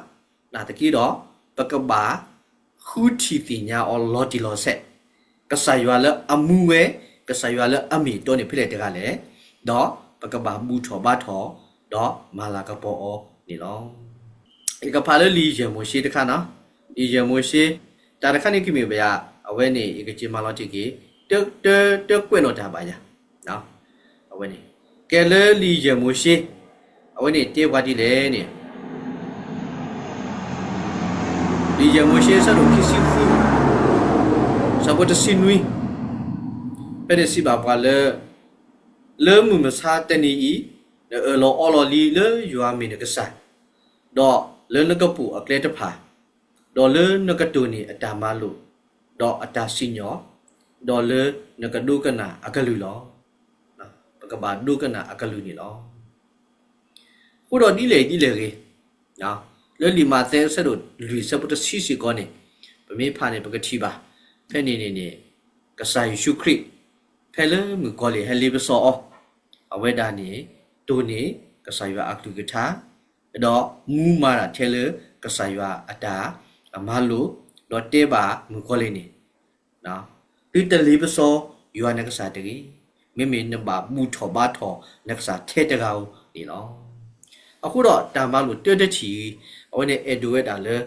နာ်သက့ဒီး, ပကဘၣ်ဃုထံၣ်သ့ၣ်ညါအီၤလီၤတံၢ်လီၤဆဲး, ကစၢ်ယွၤလၢအမူဝဲ, ကစၢ်ယွၤလၢအမ့ၢ်အတီန့ၣ်ဖဲလဲၣ်တဂၤလဲၣ်, ဒီးပကဘၣ်ဘူၣ်ထီၣ်ဘါထီၣ်, ဒီးမၤလၤကပီၤအီၤန့ၣ်လီၤ. ယကဖးလၢလံာ်ယဲၢ်မိၤၡ့တခါနီၤ, လံာ်ယဲၢ်မိၤၡ့, တၢ်တခါန့ၣ်ကမ့ၢ်ဘၣ်ယၤ, အဝဲန့ၣ် ယကစ့မၤလီၤတံၢ်က့ၤ, တ တ တကွဲးနီၣ်တၢ်ဘၣ်ယၤ, အဝဲန့ၣ်, ကဲလၢလံာ်ယဲၢ်မိၤၡ့, အဝဲန့ၣ်တဲပှၤဒ်လဲၣ်န့ၣ် လံာ်ယဲၢ်မိၤၡ့အဆၢဒိၣ်ခံဆံဃု, အဆၢဖိတဆံနွံ, ဖဲန့ၣ်စံးဘၣ်ပှၤလၢ, လၢမုၢ်မဆါတနံၤအံၤ, နအၢၣ်လီၤအီလီၤလံလၢယွၤမ့ၢ်နကစၢ်, ဒီးလၢနကပိာ်အကျဲတဖၣ်, ဒီးလၢနကတိၢ်န့ၢ်အတၢ်မၤလိာ်, ဒီးအတၢ်စံၣ်ညီၣ်, ဒီးလၢနကဒိကနၣ်အကလုၢ်လီၤ. ပကဘၣ်ဒိကနၣ်အကလုၢ်န့ၣ်လီၤ. အဃိဒီးဒ်လဲၣ်ဒ်လဲၣ်ဂ့ၤ, လၢလံာ်မးသဲအဆၢဒိၣ်လွံၢ်အဆၢဖိတဆံစ့ၢ်ကီးန့ၣ်, ပမ့ၢ်ဖးန့ၣ် ပကထံၣ်ဘၣ်, ဖဲန့ၣ်န့ၣ်န့ၣ်, ကစၢ်ယ့ၣ်ၡူးခရံာ်, ဖဲလၢမုၣ်ကီၤလံၢ်ဟဲလ့ပစီအီၤ, အဝဲဒၣ်န့ၣ်, တိၢ်န့ၢ်ကစၢ်ယွၤအကလုၢ်ကထါ, ဒီးမူမၤတၢ်ထဲလၢကစၢ်ယွၤအတၢ်အမၤလိာ်, ဒီးတဲဘၣ်မုၣ်ကီၤလံၢ်န့ၣ် သုတလ့ပစီယွၤနကစၢ်တဂ့ၤ, မ့မ့ၢ်နဘၣ်ဘူၣ်ထီၣ်ဘါထီၣ်နကစၢ်ထဲတဂၤဧိၤန့ၣ်လီၤ. အဃိဒီးတၢ်မၤလိာ်တၢတထံၣ်အံၤ, အဝဲန့ၣ်အဲၣ်ဒိးဝဲဒၣ်လၢ,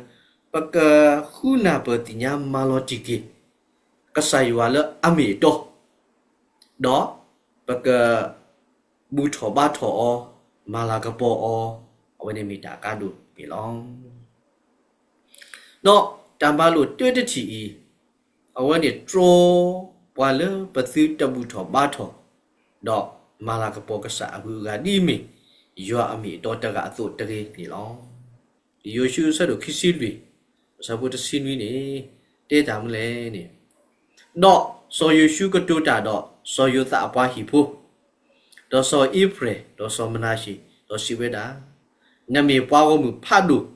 ပကဃုနၢ်ပၢၢ်သ့ၣ်ညါမၤလီၤတံၢ်က့ၤ, ကစၢ်ယွၤလၢအမ့ၢ်အတီ, ဒီးပက ဘူၣ်ထီၣ်ဘါထီၣ်အီၤ, မၤလၤကပီၤအီၤ, အဝဲန့ၣ်မ့ၢ်တၢ်အကါဒိၣ်န့ၣ်လီၤ. ဒီးတၢ်မၤလိာ်တၢတထံၣ်အံၤ, အဝဲန့ၣ်တြီပှၤလၢပသုတဘူၣ်ထီၣ်ဘါထီၣ်, ဒီးမၤလၤကပီၤကစၢ်အဂုၤအဂၤဒ်အမ့ၢ်, ယွၤအမ့ၢ်အတီတဂၤအသိးတဂ့ၤန့ၣ်လီၤ. လံာ်ယိၤၡူအဆၢဒိၣ်ခံဆံလွံၢ်, အဆၢဖိတဆံနွံန့ၣ်, တဲတၢ်မနုၤလဲၣ်န့ၣ်, ဒီးစီၤယိၤၡူကတိၤတၢ်ဒီးစီၤယိၤသးအပှၤဟံၣ်ဖိ, ဒီးစီၤအ့ဖရဲၣ်, ဒီးစီၤမနၤရှံၣ်, ဒီးစံးဝဲဒၣ်, နမ့ၢ်ပှၤဂီၢ်မုၢ်ဖးဒိၣ်,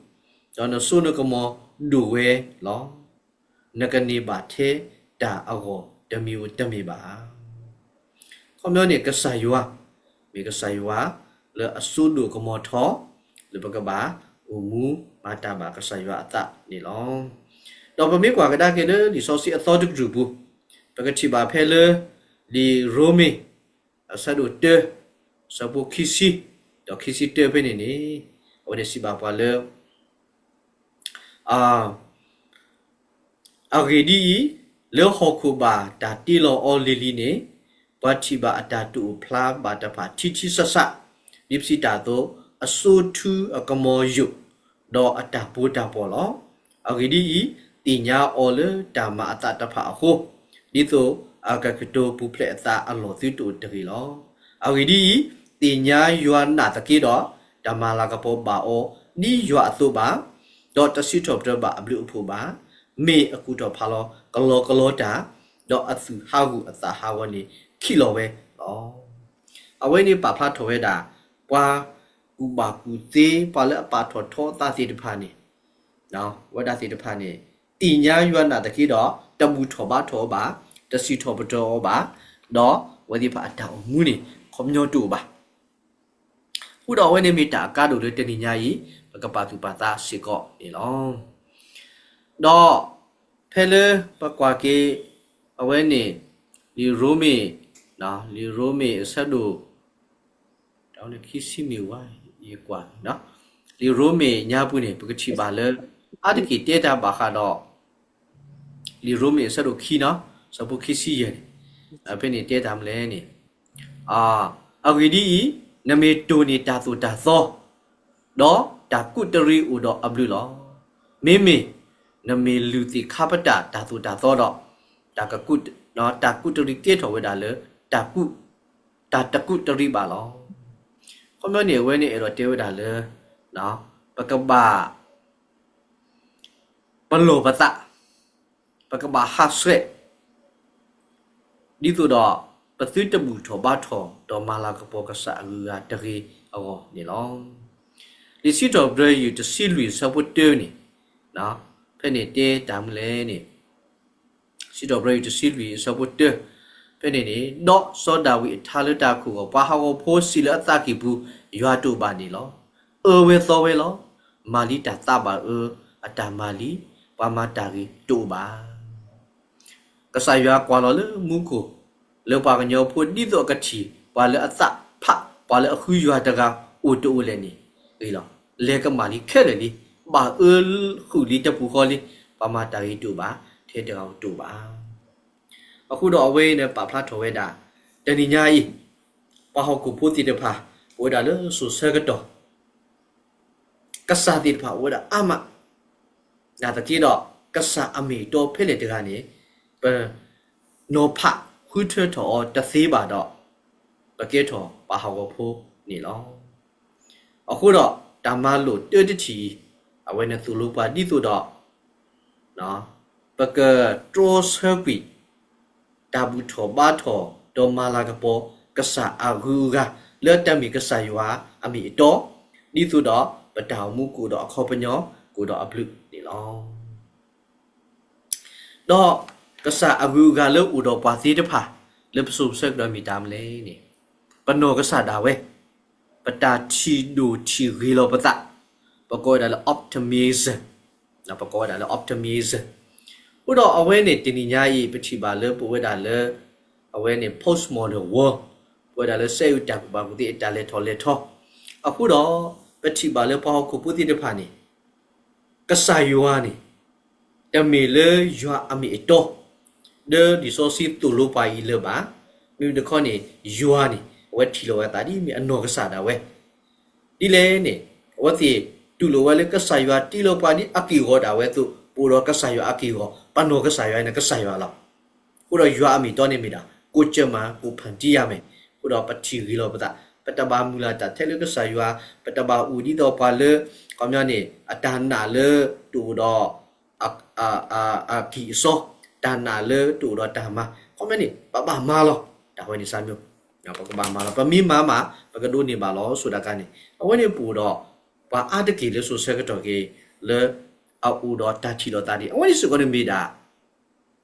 ဒီးနစိနကမီၤဒိၣ်ဝဲလီၤ. နကန့ၢ်ဘၣ်ထဲတၢ်အဂီၢ်တမံၤဧိၤတမ့ၢ်ဘၣ်. ခီပညီန့ၣ် ကစၢ်ယွၤ, မ့ၢ်ကစၢ်ယွၤလၢအစိဒိၣ်ကမီၤထီ, လၢပကဘၣ်အိၣ်မူမၤတၢ်ဘၣ်ကစၢ်ယွၤအသးန့ၣ်လီၤ. ဒီးပမ့ၢ်ကွၢ်ကဒါက့ၤလၢလံာ်စီဆှံအသီတကတြူၢ်ပူၤ, ပကထံၣ်ဘၣ်ဖဲလၢ လံာ်ရိမ့ၤ အဆၢဒိၣ်တၢ, အဆၢဖိခံဆံ, ဒီးခံဆံတၢဖဲန့ၣ်န့ၣ်, အဝဲန့ၣ်စံးဘၣ်ပှၤလၢ အဂ့ၢ်ဒ်အံၤ, လၢဟီၣ်ခိၣ်ဘၣ်တၢ်တ့လီၤအီၤလံၤလံၤန့ၣ်, ပှၤထံၣ်ဘၣ်အတၢ်တအိၣ်ဖျါဘၣ်တဖၣ်ထံထံဆးဆး, ဒ်ပစံးတၢ်အသိး, အစိထူအကမီၤယိာ်, ဒီးအတၢ်ပီးတၢ်ပီလီၤ. အဂ့ၢ်ဒ်အံၤ, သ့ၣ်ညါအီၤလၢတၢ်မၤအသးတဖၣ်အဃိ, ဒ်သိးအကကတိၤပူၤဖျဲးအသးအလီၢ်သုတအိၣ်တဂ့ၤလီၤ. အဂ့ၢ်ဒ်အံၤ, သ့ၣ်ညါယွၤနာ်သက့ဒီး, တၢ်မၤလၤကပီၤဘၣ်အီၤဒ်ယွၤအသိးဘၣ်. ဒီးတစံးထီၣ်ပတြၢၤဘၣ်အဘျုးအဖှိၣ်ဘၣ်. မ့ၢ်အကူၣ်ထီၣ်ဖးလီၤကလီကလီတၢ်, ဒီးအသူၣ်ဟးဂူာ်အသးဟးဂီၤန့ၣ် ခံးလီၤဝဲလီၤ. အဝဲန့ၣ်ပာ်ဖျါထီၣ်ဝဲဒၣ် ပှၤကူၣ်ဘၣ်ကူၣ်သ့ ပှၤလၢအပာ်ထီၣ်ထီအသးသ့ၣ်တဖၣ်န့ၣ် ဝဲဒၣ်သ့ၣ်တဖၣ်န့ၣ် သ့ၣ်ညါယွၤနာ်သက့ဒီး တဘူၣ်ထီၣ်ဘါထီၣ်အီၤဘၣ်, တစံးထီၣ်ပတြၢၤအီၤဘၣ်, ဒီးအဝဲသ့ၣ်တဖၣ်အတၢ်အိၣ်မူန့ၣ် ခီပညီတအိၣ်ဘၣ်. အဃိဒီးအဝဲန့ၣ်မ့ၢ်တၢ်အကါဒိၣ်လၢတနံၤညါအံၤ ပကပာ်သူၣ်ပာ်သးစ့ၢ်ကီးန့ၣ်လီၤ. ဒီးဖဲလၢပကွၢ်က့ၤ အဝဲန့ၣ် လံာ်ရိမ့ၤ, လံာ်ရိမ့ၤအဆၢဒိၣ် တၢ်ဝဲန့ၣ်ခံဆံမ့ၢ်ဝါ ယကွၢ်, လံာ်ရိမ့ၤညါပူၤန့ၣ် ပကထံၣ်ဘၣ်လၢ အါတက့ၢ်တဲတၢ်ဘၣ်ဃးဒီး လံာ်ရိမ့ၤအဆၢဒိၣ်ခံနီၤ ဆၢဖိခံဆံယဲၢ်န့ၣ်, ဖဲန့ၣ်တဲတၢ်မနုၤလဲၣ်န့ၣ်, အဂ့ၢ်ဒ်အံၤ, နမ့ၢ်တိၢ်န့ၢ်တၢ်သိၣ်တၢ်သီ, ဒီးတၢ်ကူးတရံးအိၣ်ဒီးအဘျုးလီၤ. မ့မ့ၢ် နမ့ၢ်လုၢ်သ့ၣ်ခါပတာ်တၢ်သိၣ်တၢ်သီဒီး, တၢ်ကူးတရံးကဲထီၣ်ဝဲဒၣ်လၢ တၢ်ကူး, တၢ်တကူးတရံးဘၣ်လီၤ. ခီပညီန့ၣ် အဝဲန့ၣ်အဲၣ်ဒိးတဲဝဲဒၣ်လၢ ပကဘၣ် ပလီၢ်ပသး, ပကဘၣ်ဟးဆှဲး, ဒ်သိးဒီး ပသုတဘူၣ်ထီၣ်ဘါထီၣ် ဒီးမၤလၤကပီၤကစၢ်အဂုၤအဂၤတဂ့ၤအဂီၢ်န့ၣ်လီၤ. လံာ်စံးထီၣ်ပတြၢၤယုၢ်တဆံလွံၢ်အဆၢဖိတၢန့ၣ်, ဖဲန့ၣ်တဲတၢ်မနုၤလဲၣ်န့ၣ်, စံးထီၣ်ပတြၢၤယုၢ်တဆံလွံၢ်အဆၢဖိတၢ, ဖဲန့ၣ်န့ၣ် ဒီးစီၤဒၤဝံးအထါလၢတၢ်ခိၣ်အဂီၢ်, ပှၤဟးဂီၤဖိစံးလၢအသးကံၢ်ပူၤ, ယွၤတအိၣ်ဘၣ်န့ၣ်လီၤ. အၢဝဲသီဝဲလီၤ. မၤလံတၢ်သးဘၣ်အၢအတၢ်မၤလံ, ပှၤမၤတၢ်ဂ့ၤတအိၣ်ဘၣ်. ကစၢ်ယွၤကွၢ်လီၤလၢမူခိၣ် လၢပှၤကညီဖိဒ်သိးအကထံၣ် ပှၤလၢအသးဖး ပှၤလၢအဃုယွၤတဂၤအိၣ်တအိၣ်လဲၣ်န့ၣ်ဂ့ၤလီၤ. လဲၤကမၣ်လံခဲလၢာ်လံ. ဘၣ်အၢဃုာ်လံတပူၤဃီလံ. ပှၤမၤတၢ်ဂ့ၤတအိၣ်ဘၣ်, ထဲတဂၤဧိၤတအိၣ်ဘၣ်. အဃိဒီးအဝဲန့ၣ်ပာ်ဖျါထီၣ်ဝဲဒၣ် တနံၤညါအံၤ ပှၤဟီၣ်ခိၣ်ဖိသ့ၣ်တဖၣ် ပဝဲဒၣ်လၢစိၤဆၢကတီၢ် ကစၢ်သ့ၣ်တဖၣ်အိၣ်ဝဲဒၣ်အါမး, နာ်သက့ဒီး ကစၢ်အမ့ၢ်အတီဖဲလဲၣ်တဂၤန့ၣ် ပနီၤဖးဃုထၢထီၣ်အီၤတသ့ဘၣ်ဒီး ပကဲထီၣ်ပှၤဟးဂီၤဖိန့ၣ်လီၤ. အဃိဒီးတၢ်မၤလိာ်တၢတထံၣ်အံၤ အဝဲန့ၣ်သိၣ်လိပှၤဒ်သိးဒီး ပကတြီဆၢကွံာ် တၢ်ဘူၣ်ထီၣ်ဘါထီၣ် ဒီးမၤလၤကပီၤ ကစၢ်အဂုၤအဂၤ လၢတၢ်မ့ၢ်ကစၢ်ယွၤအမ့ၢ်အတီ, ဒ်သိးဒီးပတၢ်အိၣ်မူကအိၣ်ဒီးအခီပညီ ကအိၣ်ဒီးအဘျုးန့ၣ်လီၤ. ဒီးကစၢ်အဂုၤအဂၤလၢအိၣ်ဒီးပှၤသ့ၣ်တဖၣ် လၢပစိၤပဆၢကတီၢ်မ့ၢ်တၢ်မနုၤလဲၣ်န့ၣ်, ပနီၢ်ကစၢ်ဒၣ်ဝဲ ပတၢ်ထံၣ်ဒိၣ်ထံၣ်ဂ့ၤလီၤပသး, ပကိးဝဲဒၣ်လၢ optimism, ပကိးဝဲဒၣ်လၢ optimism. အဃိဒီးအဝဲန့ၣ်တနံၤညါအံၤ ပထံၣ်ဘၣ်လၢပဝဲဒၣ်လၢ အဝဲန့ၣ် postmodern world, ပဝဲဒၣ်လၢစက်ရုပ်တၢ်ကူၣ်ဘၣ်ကူၣ်သ့အတၢ်လဲၤထီၣ်လဲၤထီ, အဃိဒီး ပထံၣ်ဘၣ်လၢပှၤဟီၣ်ခိၣ်ဖိသ့ၣ်တဖၣ်န့ၣ် ကစၢ်ယွၤန့ၣ် တမ့ၢ်လၢယွၤအမ့ၢ်အတီ, လၢလံာ်စီဆှံသိၣ်လိပှၤအံၤလၢၤဘၣ်. မ့မ့ၢ်တခီန့ၣ် ယွၤန့ၣ် အဝဲထံၣ်လိာ်ဝဲအသးဒ်မ့ၢ်အနီၢ်ကစၢ်ဒၣ်ဝဲ ဒ်လဲၣ်န့ၣ် အဝဲသ့ၣ်တူၢ်လိာ်ဝဲလၢကစၢ်ယွၤတ့လီၤပှၤဒ်အက့ၢ်အဂီၤဒၣ်ဝဲအသိး, ပအိၣ်ဒီးကစၢ်ယွၤအက့ၢ်အဂီၤ, ပနီၢ်ကစၢ်ယွၤန့ၣ်ကစၢ်ယွၤလီၤ. အဃိဒီးယွၤအမ့ၢ်အတီန့ၣ်မ့ၢ်ဒၣ် ကိုယ်ကျန်းမာ ကိုယ်ဖန်တီးရမယ်. အဃိဒီးပထံၣ်ဂ့ၤလီၤပသး, ပတဘၣ်မုၢ်လၢ်တၢ်ထဲလၢကစၢ်ယွၤ, ပတဘၣ်အိၣ်ဒ်သိးပှၤလၢ ခီပညီန့ၣ် အတၢ်နာ်လၢတအိၣ်ဒီး အကံၢ်အစီ, တၢ်နာ်လၢတအိၣ်ဒီးတၢ်မၤ, ခီပညီန့ၣ် ပဘၣ်မၤလီၤ. တၢ်ဝဲန့ၣ်စၢ်မံၤ ပကဘၣ်မၤလီၤ. ပမ့ၢ်မၤမး ပကဒိးန့ၢ်ဘၣ်လီၤ. စိၤဒၣ်ကါန့ၣ် အဝဲန့ၣ်ပအိၣ်ဒီး ပှၤအါတက့ၢ်လၢစိၤဆၢကတီၢ်က့ၤ လၢအအိၣ်ဒီးတၢ်ထံၣ်လိာ်သးဒ် အဝဲန့ၣ်စ့ၢ်ကီးန့ၣ်မ့ၢ်ဒၣ်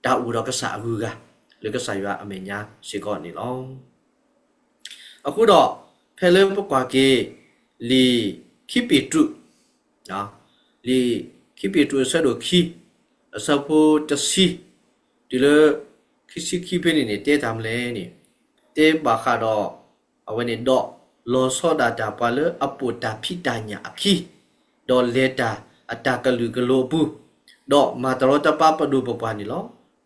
တၢ်အိၣ်ဒီးကစၢ်အဂုၤအဂၤ လၢကစၢ်ယွၤအမဲာ်ညါစ့ၢ်ကီးန့ၣ်လီၤ. အဃိဒီး ဖဲလၢပကွၢ်က့ၤ လံာ်ခံပ့းတရူး လံာ်ခံပ့းတရူးအဆၢဒိၣ်ခံ အဆၢဖိတဆံ တုၤလၢ ခံဆံခံဖဲန့ၣ်န့ၣ် တဲတၢ်မနုၤလဲၣ်န့ၣ်, တဲဘၣ်ဃးဒီး အဝဲန့ၣ်ဒီး လီၤဆီဒၣ်တၢ်ပှၤလၢအပိာ်တၢ်ဖံးတၢ်ညၣ်အခံ, ဒီးလဲၤတၢ်အတၢ်ကလုာ်ကလိၤအပူၤ, ဒီးမၤတရီတပါပဒိၣ်ပပှၢ်န့ၣ်လီၤ.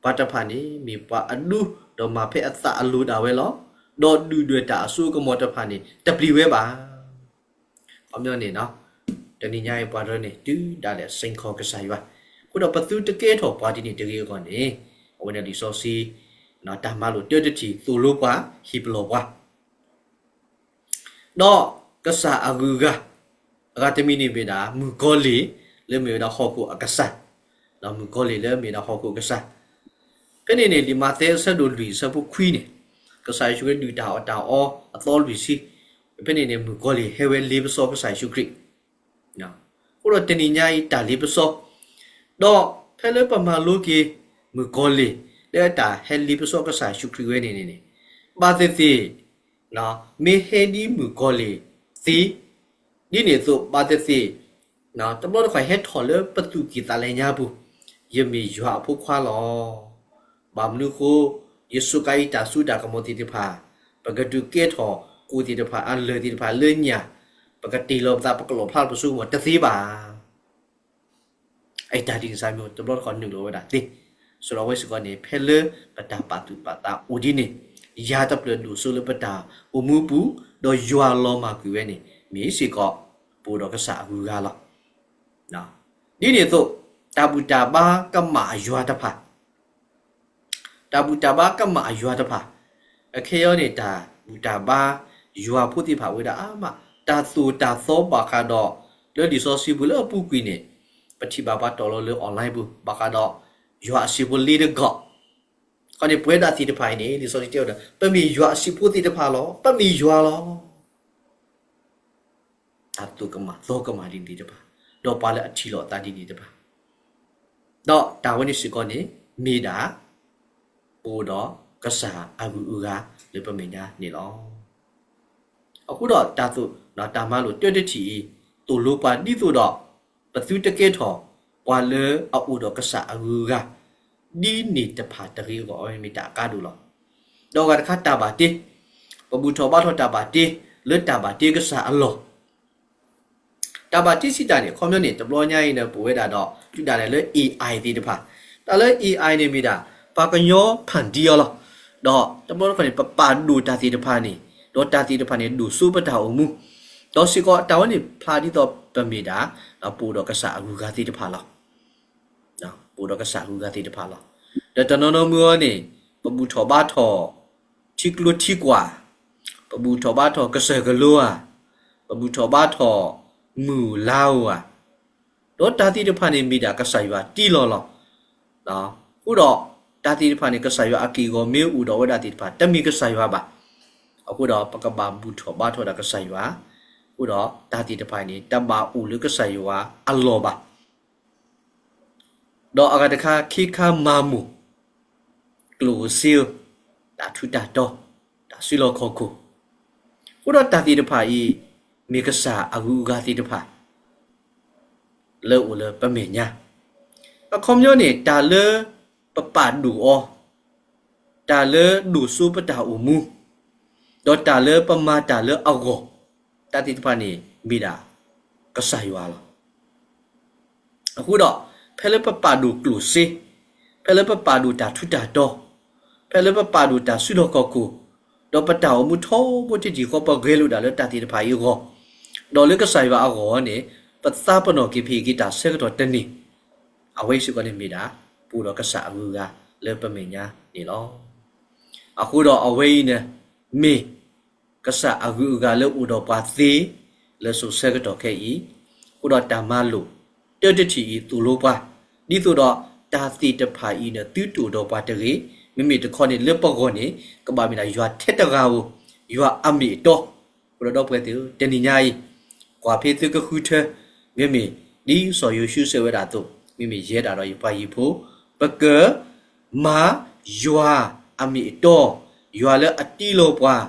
ပှၤတဖၣ်န့ၣ် မ့ၢ်ပှၤအဒူ ဒီးမၤဖဲအသးအလိၤဒၣ်ဝဲလီၤ. ဒီးဒုၣ်ဒွဲၣ်တၢ်အစိအကမီၤတဖၣ်န့ၣ် တပျံၤဝဲဘၣ်. ခီပညီန့ၣ် တနံၤညါအံၤပှၤတရၢန့ၣ် တုၤဒၣ်လဲာ်စ့ၢ်ကီးကစၢ်ယွၤ, အဃိဒီးပသုတကဲထီၣ်ပှၤဒ်န့ၣ်တဂ့ၤအဂီၢ်န့ၣ်, အဝဲန့ၣ်လံာ်စီဆှံ တၢ်မၤလိာ်တၢတထံၣ် သိၣ်လိပှၤ ဟ့ၣ်ပလီၢ်ပှၤ ဒီးကစၢ်အဂုၤအဂၤ, အဂၤတမံၤန့ၣ်မ့ၢ်ဒၣ် မုၣ်ကီၤလံၢ်, လၢမ့ၢ်ဝဲဒၣ်ဟီၣ်ခိၣ်အကစၢ်, ဒီးမုၣ်ကီၤလံၢ်လၢမ့ၢ်ဒၣ်ဟီၣ်ခိၣ်အကစၢ်. ဖဲန့ၣ်န့ၣ် လံာ်မးသဲအဆၢဒိၣ်လွံၢ်အဆၢဖိခွံန့ၣ်, ကစၢ်ယ့ၣ်ၡူးခရံာ်ဒုၣ်တၢ်အီၣ်တၢ်အီအသီလွံၢ်ဆံ, ဖဲန့ၣ်န့ၣ် မုၣ်ကီၤလံၢ်ဟဲဝဲလ့ပစီကစၢ်ယ့ၣ်ၡူးခရံာ် အဃိဒီးတနံၤညါအံၤတၢ်လ့ပစီ, ဒီးဖဲလၢပမၤလိက့ၤ မုၣ်ကီၤလံၢ် လၢအတၢ်ဟဲလ့ပစီကစၢ်ယ့ၣ်ၡူးခရံာ်ဝဲန့ၣ်န့ၣ်, ဘၣ်သ့ၣ်သ့ၣ် မ့ၢ်ဟဲဒ်မုၣ်ကီၤလံၢ်သ့, ဒ်န့ၣ်အသိးဘၣ်သ့ၣ်သ့ၣ် တဘျီတခီၣ်ဟဲထီၣ်လၢပသူၣ်ကံၢ်သးလဲညါပူၤ, ယမ့ၢ်ယွၤအဖိခွါလီၤ. ဘၣ်မနုၤအဃိ, ယစူးကါအံၤတၢ်စူတၢ်ကမီၤသ့ၣ်တဖၣ်, ပကဒုးကဲထီၣ်ကိၣ်သ့ၣ်တဖၣ်အလၢၢ်သ့ၣ်တဖၣ်လၢညၣ်, ပကတ့ၢ်လီၤပသး ပကလီၣ်ဖျါလီၤပစိကမီၤတသ့ဘၣ်. အတၢ်ဒ်န့ၣ်စ့ၢ်မ့ၢ်တဘျီတခီၣ်နုာ်လီၤဝဲဒၣ်သ့, စံးဒီးအဝဲစ့ၢ်ကီးန့ၣ် ဖဲလၢပတၢ်ပာ်သူၣ်ပာ်သးအိၣ်ဒ်န့ၣ်, ယၤတဖျၢၣ်ဒိၣ်စိလၢပတၢ်အိၣ်မူပူၤ, ဒီးယွၤလီၤမၢ်ကွံာ်ဝဲန့ၣ် မ့ၢ်စ့ၢ်ကီး ပအိၣ်ဒီးကစၢ်အဂုၤအဂၤလီၤ. ဒ်န့ၣ်အသိး, တၢ်ဘူၣ်တၢ်ဘါကမၣ်အယွၤတဖၣ် တၢ်ဘူၣ်တၢ်ဘါကမၣ်အယွၤတဖၣ်, အခဲအံၤန့ၣ် တၢ်ဘူၣ်တၢ်ဘါယွၤဖိသ့ၣ်တဖၣ်ဝဲဒၣ်အါမး, တၢ်သိၣ်တၢ်သီဘၣ်ဃးဒီး လၢလံာ်စီဆှံပူၤလၢအပူၤကွံာ်န့ၣ်, ပထံၣ်ဘၣ်ပှၤတီၢ်လီၤလၢ online ပူၤ ဘၣ်ဃးဒီး ယွၤအစံာ်ဖိလ့တကီၢ်, ခီန့ၣ် ပဝဲဒၣ်သ့ၣ်တဖၣ်အံၤန့ၣ် လံာ်စီဆှံတဲဝဲဒၣ် ပမ့ၢ်ယွၤအစံာ်ဖိသ့ၣ်တဖၣ်လီၤ, ပမ့ၢ်ယွၤလီၤ. တၢ်သိၣ်ကမၣ်သီကမၣ်ဒ်န့ၣ်သ့ၣ်တဖၣ်, ဒီးပှၤလၢအထံၣ်လိာ်အသးဒ်န့ၣ်တဖၣ်, ဒီးတၢ်ဝဲန့ၣ်စ့ၢ်ကီးန့ၣ် မ့ၢ်ဒၣ် ပအိၣ်ဒီးကစၢ်အဂုၤအဂၤလၢပမဲာ်ညါန့ၣ်လီၤ. အဃိဒီးတၢ်သိၣ် တၢ်မၤလိာ်တၢတထံၣ်အံၤ သိၣ်လိပှၤဒ်သိးဒီး ပသုတကဲထီၣ်ပှၤလၢအအိၣ်ဒီးကစၢ်အဂုၤအဂၤ ဒ်န့ၣ်တဖၣ်တဂ့ၤအဂီၢ် အဝဲမ့ၢ်တၢ်အကါဒိၣ်လီၤ. ဒီးအဂၤတခါတၢ်ဘၣ်တ့, ပဘူၣ်ထီၣ်ဘါထီၣ်တၢ်ဘၣ်တ့ လၢတၢ်ဘၣ်တ့ကစၢ်အလီၢ် တၢ်ဘၣ်တ့စံးတၢ်န့ၣ် အခီပညီန့ၣ် တဘျီညါအံၤန့ၣ် ပဝဲဒၣ်ဒီး တုၤဒၣ်လဲာ်လၢ AI သ့ၣ်တဖၣ်, တၢ်လၢ AI န့ၣ်မ့ၢ်ဒၣ် ပှၤကညီဖန်တီးအီၤလီၤ. ဒီးတဘျီတခီၣ်န့ၣ် ပပာ်ဒိၣ်တၢ်သ့ၣ်တဖၣ်န့ၣ်, ဒီးတၢ်သ့ၣ်တဖၣ်န့ၣ် ဒိၣ်စိပတၢ်အိၣ်မူ, ဒီးစ့ၢ်ကီးတၢ်ဝဲန့ၣ်ဖျါဒ်သိးပမ့ၢ်ဒၣ် ပအိၣ်ဒီးကစၢ်အဂုၤအဂၤသ့ၣ်တဖၣ်လီၤ. ပအိၣ်ဒီးကစၢ်အဂုၤအဂၤသ့ၣ်တဖၣ်လီၤ. ဒီးတနီၤနီၤမုၢ်အီၤန့ၣ် ပဘူၣ်ထီၣ်ဘါထီၣ် ထံကျိထံကွာ်, ပဘူၣ်ထီၣ်ဘါထီၣ်ကစၢၢ်ကလိဧါ, ပဘူၣ်ထီၣ်ဘါထီၣ်မုၢ်လါဧါ, ဒီးတၢ်သ့ၣ်တဖၣ်န့ၣ်မ့ၢ်ဒၣ်ကစၢ်ယွၤတ့လီၤလီၤ. အဃိဒီးတၢ်သ့ၣ်တဖၣ်န့ၣ် ကစၢ်ယွၤအက့ၢ်အဂီၤမ့ၢ်အိၣ်ဒီးဝဲဒၣ်သ့ၣ်တဖၣ် တမ့ၢ်ကစၢ်ယွၤဘၣ်. အဃိဒီးပကဘၣ်ဘူၣ်ထီၣ်ဘါထီၣ်ဒၣ်ကစၢ်ယွၤ, အဃိဒီးတၢ်သ့ၣ်တဖၣ်န့ၣ် တဘၣ်အိၣ်လၢကစၢ်ယွၤအလီၢ်ဘၣ်. ဒီးအဂၤတခါ ခ့ခါမၤမိၢ် ကျိၣ်ဧိၤစ့ဧိၤ, တၢ်ထူးတၢ်တီၤ, တၢ်စုလီၢ်ခီၣ်ခိၣ်, အဃိဒီးတၢ်သ့ၣ်တဖၣ်အံၤ မ့ၢ်ကစၢ်အဂုၤအဂၤသ့ၣ်တဖၣ် လၢအိၣ်လၢပမဲာ်ညါ. အခီပညီန့ၣ် တၢ်လၢပပာ်ဒိၣ်အီၤ, တၢ်လၢဒိၣ်စိပတၢ်အိၣ်မူ, ဒီးတၢ်လၢပမၤတၢ်လၢအဂီၢ်, တၢ်သ့ၣ်တဖၣ်န့ၣ် မ့ၢ်ဒၣ်ကစၢ်ယွၤလီၤ. အဃိဒီး ဖဲလၢပပာ်ဒိၣ်ကျိၣ်စ့, ဖဲလၢပပာ်ဒိၣ်တၢ်ထူးတၢ်တီၤ, ဖဲလၢပပာ်ဒိၣ်တၢ်စုလီၢ်ခီၣ်ခိၣ်, ဒီးပတၢ်အိၣ်မူထီဘိတထံၣ်ဃီ ပဂဲၤလိာ်ဒၣ်လၢတၢ်သ့ၣ်တဖၣ်အံၤအဂီၢ်, ဒီးလၢကစၢ်ယွၤအဂီၢ်န့ၣ် ပသးပ့ၤနီၣ်က့ၤဖံးက့ၤတၢ်ဆၢကတီၢ်တနံၤ, အဝဲအံၤစ့ၢ်ကီးန့ၣ်မ့ၢ်ဒၣ် ပအိၣ်ဒီးကစၢ်အဂုၤအဂၤလၢပမဲာ်ညါန့ၣ်လီၤ. အဃိဒီးအဝဲအံၤန့ၣ် မ့ၢ် ကစၢ်အဂုၤအဂၤလၢအိၣ်ဒီးပှၤသ့ လၢစိၤဆၢကတီၢ်ခဲအံၤ, အဃိဒီးတၢ်မၤလိာ် တၢတထံၣ်အံၤသိၣ်လိပှၤ, ဒ်သိးဒီးတၢ်သ့ၣ်တဖၣ်အံၤန့ၣ် သုတအိၣ်ဒီးပှၤတဂ့ၤ, မ့မ့ၢ်တခီန့ၣ် လၢပဂီၢ်န့ၣ် ကဘၣ်မ့ၢ်ဒၣ်ယွၤထဲတဂၤဧိၤ, ယွၤအမ့ၢ်အတီ, အဃိဒီးဒီပုၢ်ဝဲၢ်သ့ၣ်ဧၢ, တနံၤညါအံၤ ကွၢ်ဖဲသုကဃုထၢ မ့မ့ၢ် ဒ်စီၤယိၤၡူစံးဝဲဒၣ်အသိး, မ့မ့ၢ်ယဲဒၣ်ဒီးယပှၤဟံၣ်ဖိ, ပက မၤ ယွၤအမ့ၢ်အတီ, ယွၤလၢအတ့လီၤပှၤ,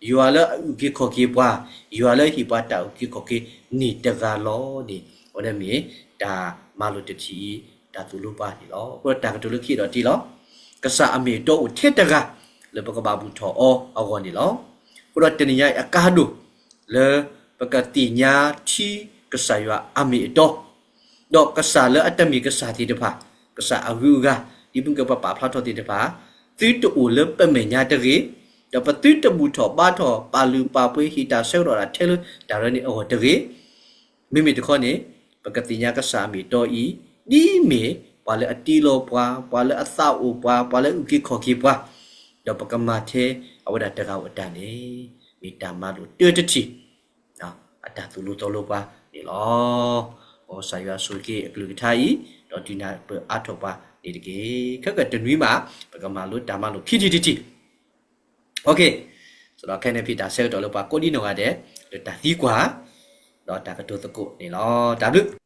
ယွၤလၢအအုၣ်က့ၤခီၣ်က့ၤပှၤ, ယွၤလၢအဟ့ၣ်ပှၤတၢ်အုၣ်က့ၤခီၣ်က့ၤန့ၣ်တဂၤလီၤန့ၣ်, အဝဲန့ၣ်မ့ၢ်တၢ်မၤလိာ်တထံၣ်အံၤ တၢ်သိၣ်လိပှၤန့ၣ်လီၤ. အဃိဒီးတၢ်ကတိၤလၢခံဒီးတ့လီၤ, ကစၢ်အမ့ၢ်အတီအိၣ်ထဲတဂၤ လၢပကဘၣ်ဘူၣ်ထီၣ်အီၤအဂီၢ်န့ၣ်လီၤ. အဃိဒီးတနံၤညါအံၤအကါဒိၣ် လၢပကသ့ၣ်ညါထံကစၢ်ယွၤအမ့ၢ်အတီ ဒီးကစၢ်လၢအတမ့ၢ်ကစၢ်သ့ၣ်တဖၣ်, ကစၢ်အဂုၤအဂၤ ဒ်မုၢ်ကပပာ်ဖျါထီၣ်သ့ၣ်တဖၣ်, သုတအိၣ်လၢပမဲာ်ညါတဂ့ၤ, ဒီးပသုတဘူၣ်ထီၣ်ဘါထီၣ် ပာ်လုၢ်ပာ်ပှ့ၤဟ့ၣ်တၢ်ဆၢကတီၢ်ဒၣ်ထဲလၢတၢ်ရၢန့ၣ်အဂီၢ်တဂ့ၤ. မ့မ့ၢ်တခီန့ၣ် ပကသ့ၣ်ညါကစၢ်အမ့ၢ်အတီအံၤ, ဒ်မ့ၢ်ပှၤလၢအတ့လီၤပှၤ, ပှၤလၢအသးအိၣ်ပှၤ, ပှၤလၢအအုၣ်က့ၤခီၣ်က့ၤပှၤ, ဒီးပကမၤထဲအဝဲဒၣ်တဂၤဧိၤအတၢ်န့ၣ်, မ့ၢ်တၢ်မၤလိာ်တၢတထံၣ် အတၢ်သိၣ်လိသီလိပှၤန့ၣ်လီၤ. ကစၢ်ယွၤဆိၣ်ဂ့ၤအကလုၢ်ကထါအံၤ, ဒီးဒုးနၢ်ပၢၢ်အါထီၣ်ပှၤန့ၣ်တက့ၢ်. ခဲကတနွံမး ပကမၤလိတၢ်မၤလိခံထံၣ်တထံၣ်. ဒီးခဲန့ၣ်ဖဲတၢ်ဆၢကတီၢ်လၢပှၤကိးဒံနီၢ်ဂၤဒဲး လၢတၢ်သံကွၢ် ဒီးတၢ်ကတိၤသကိးန့ၣ်လီၤ. တၢ်ဘျုး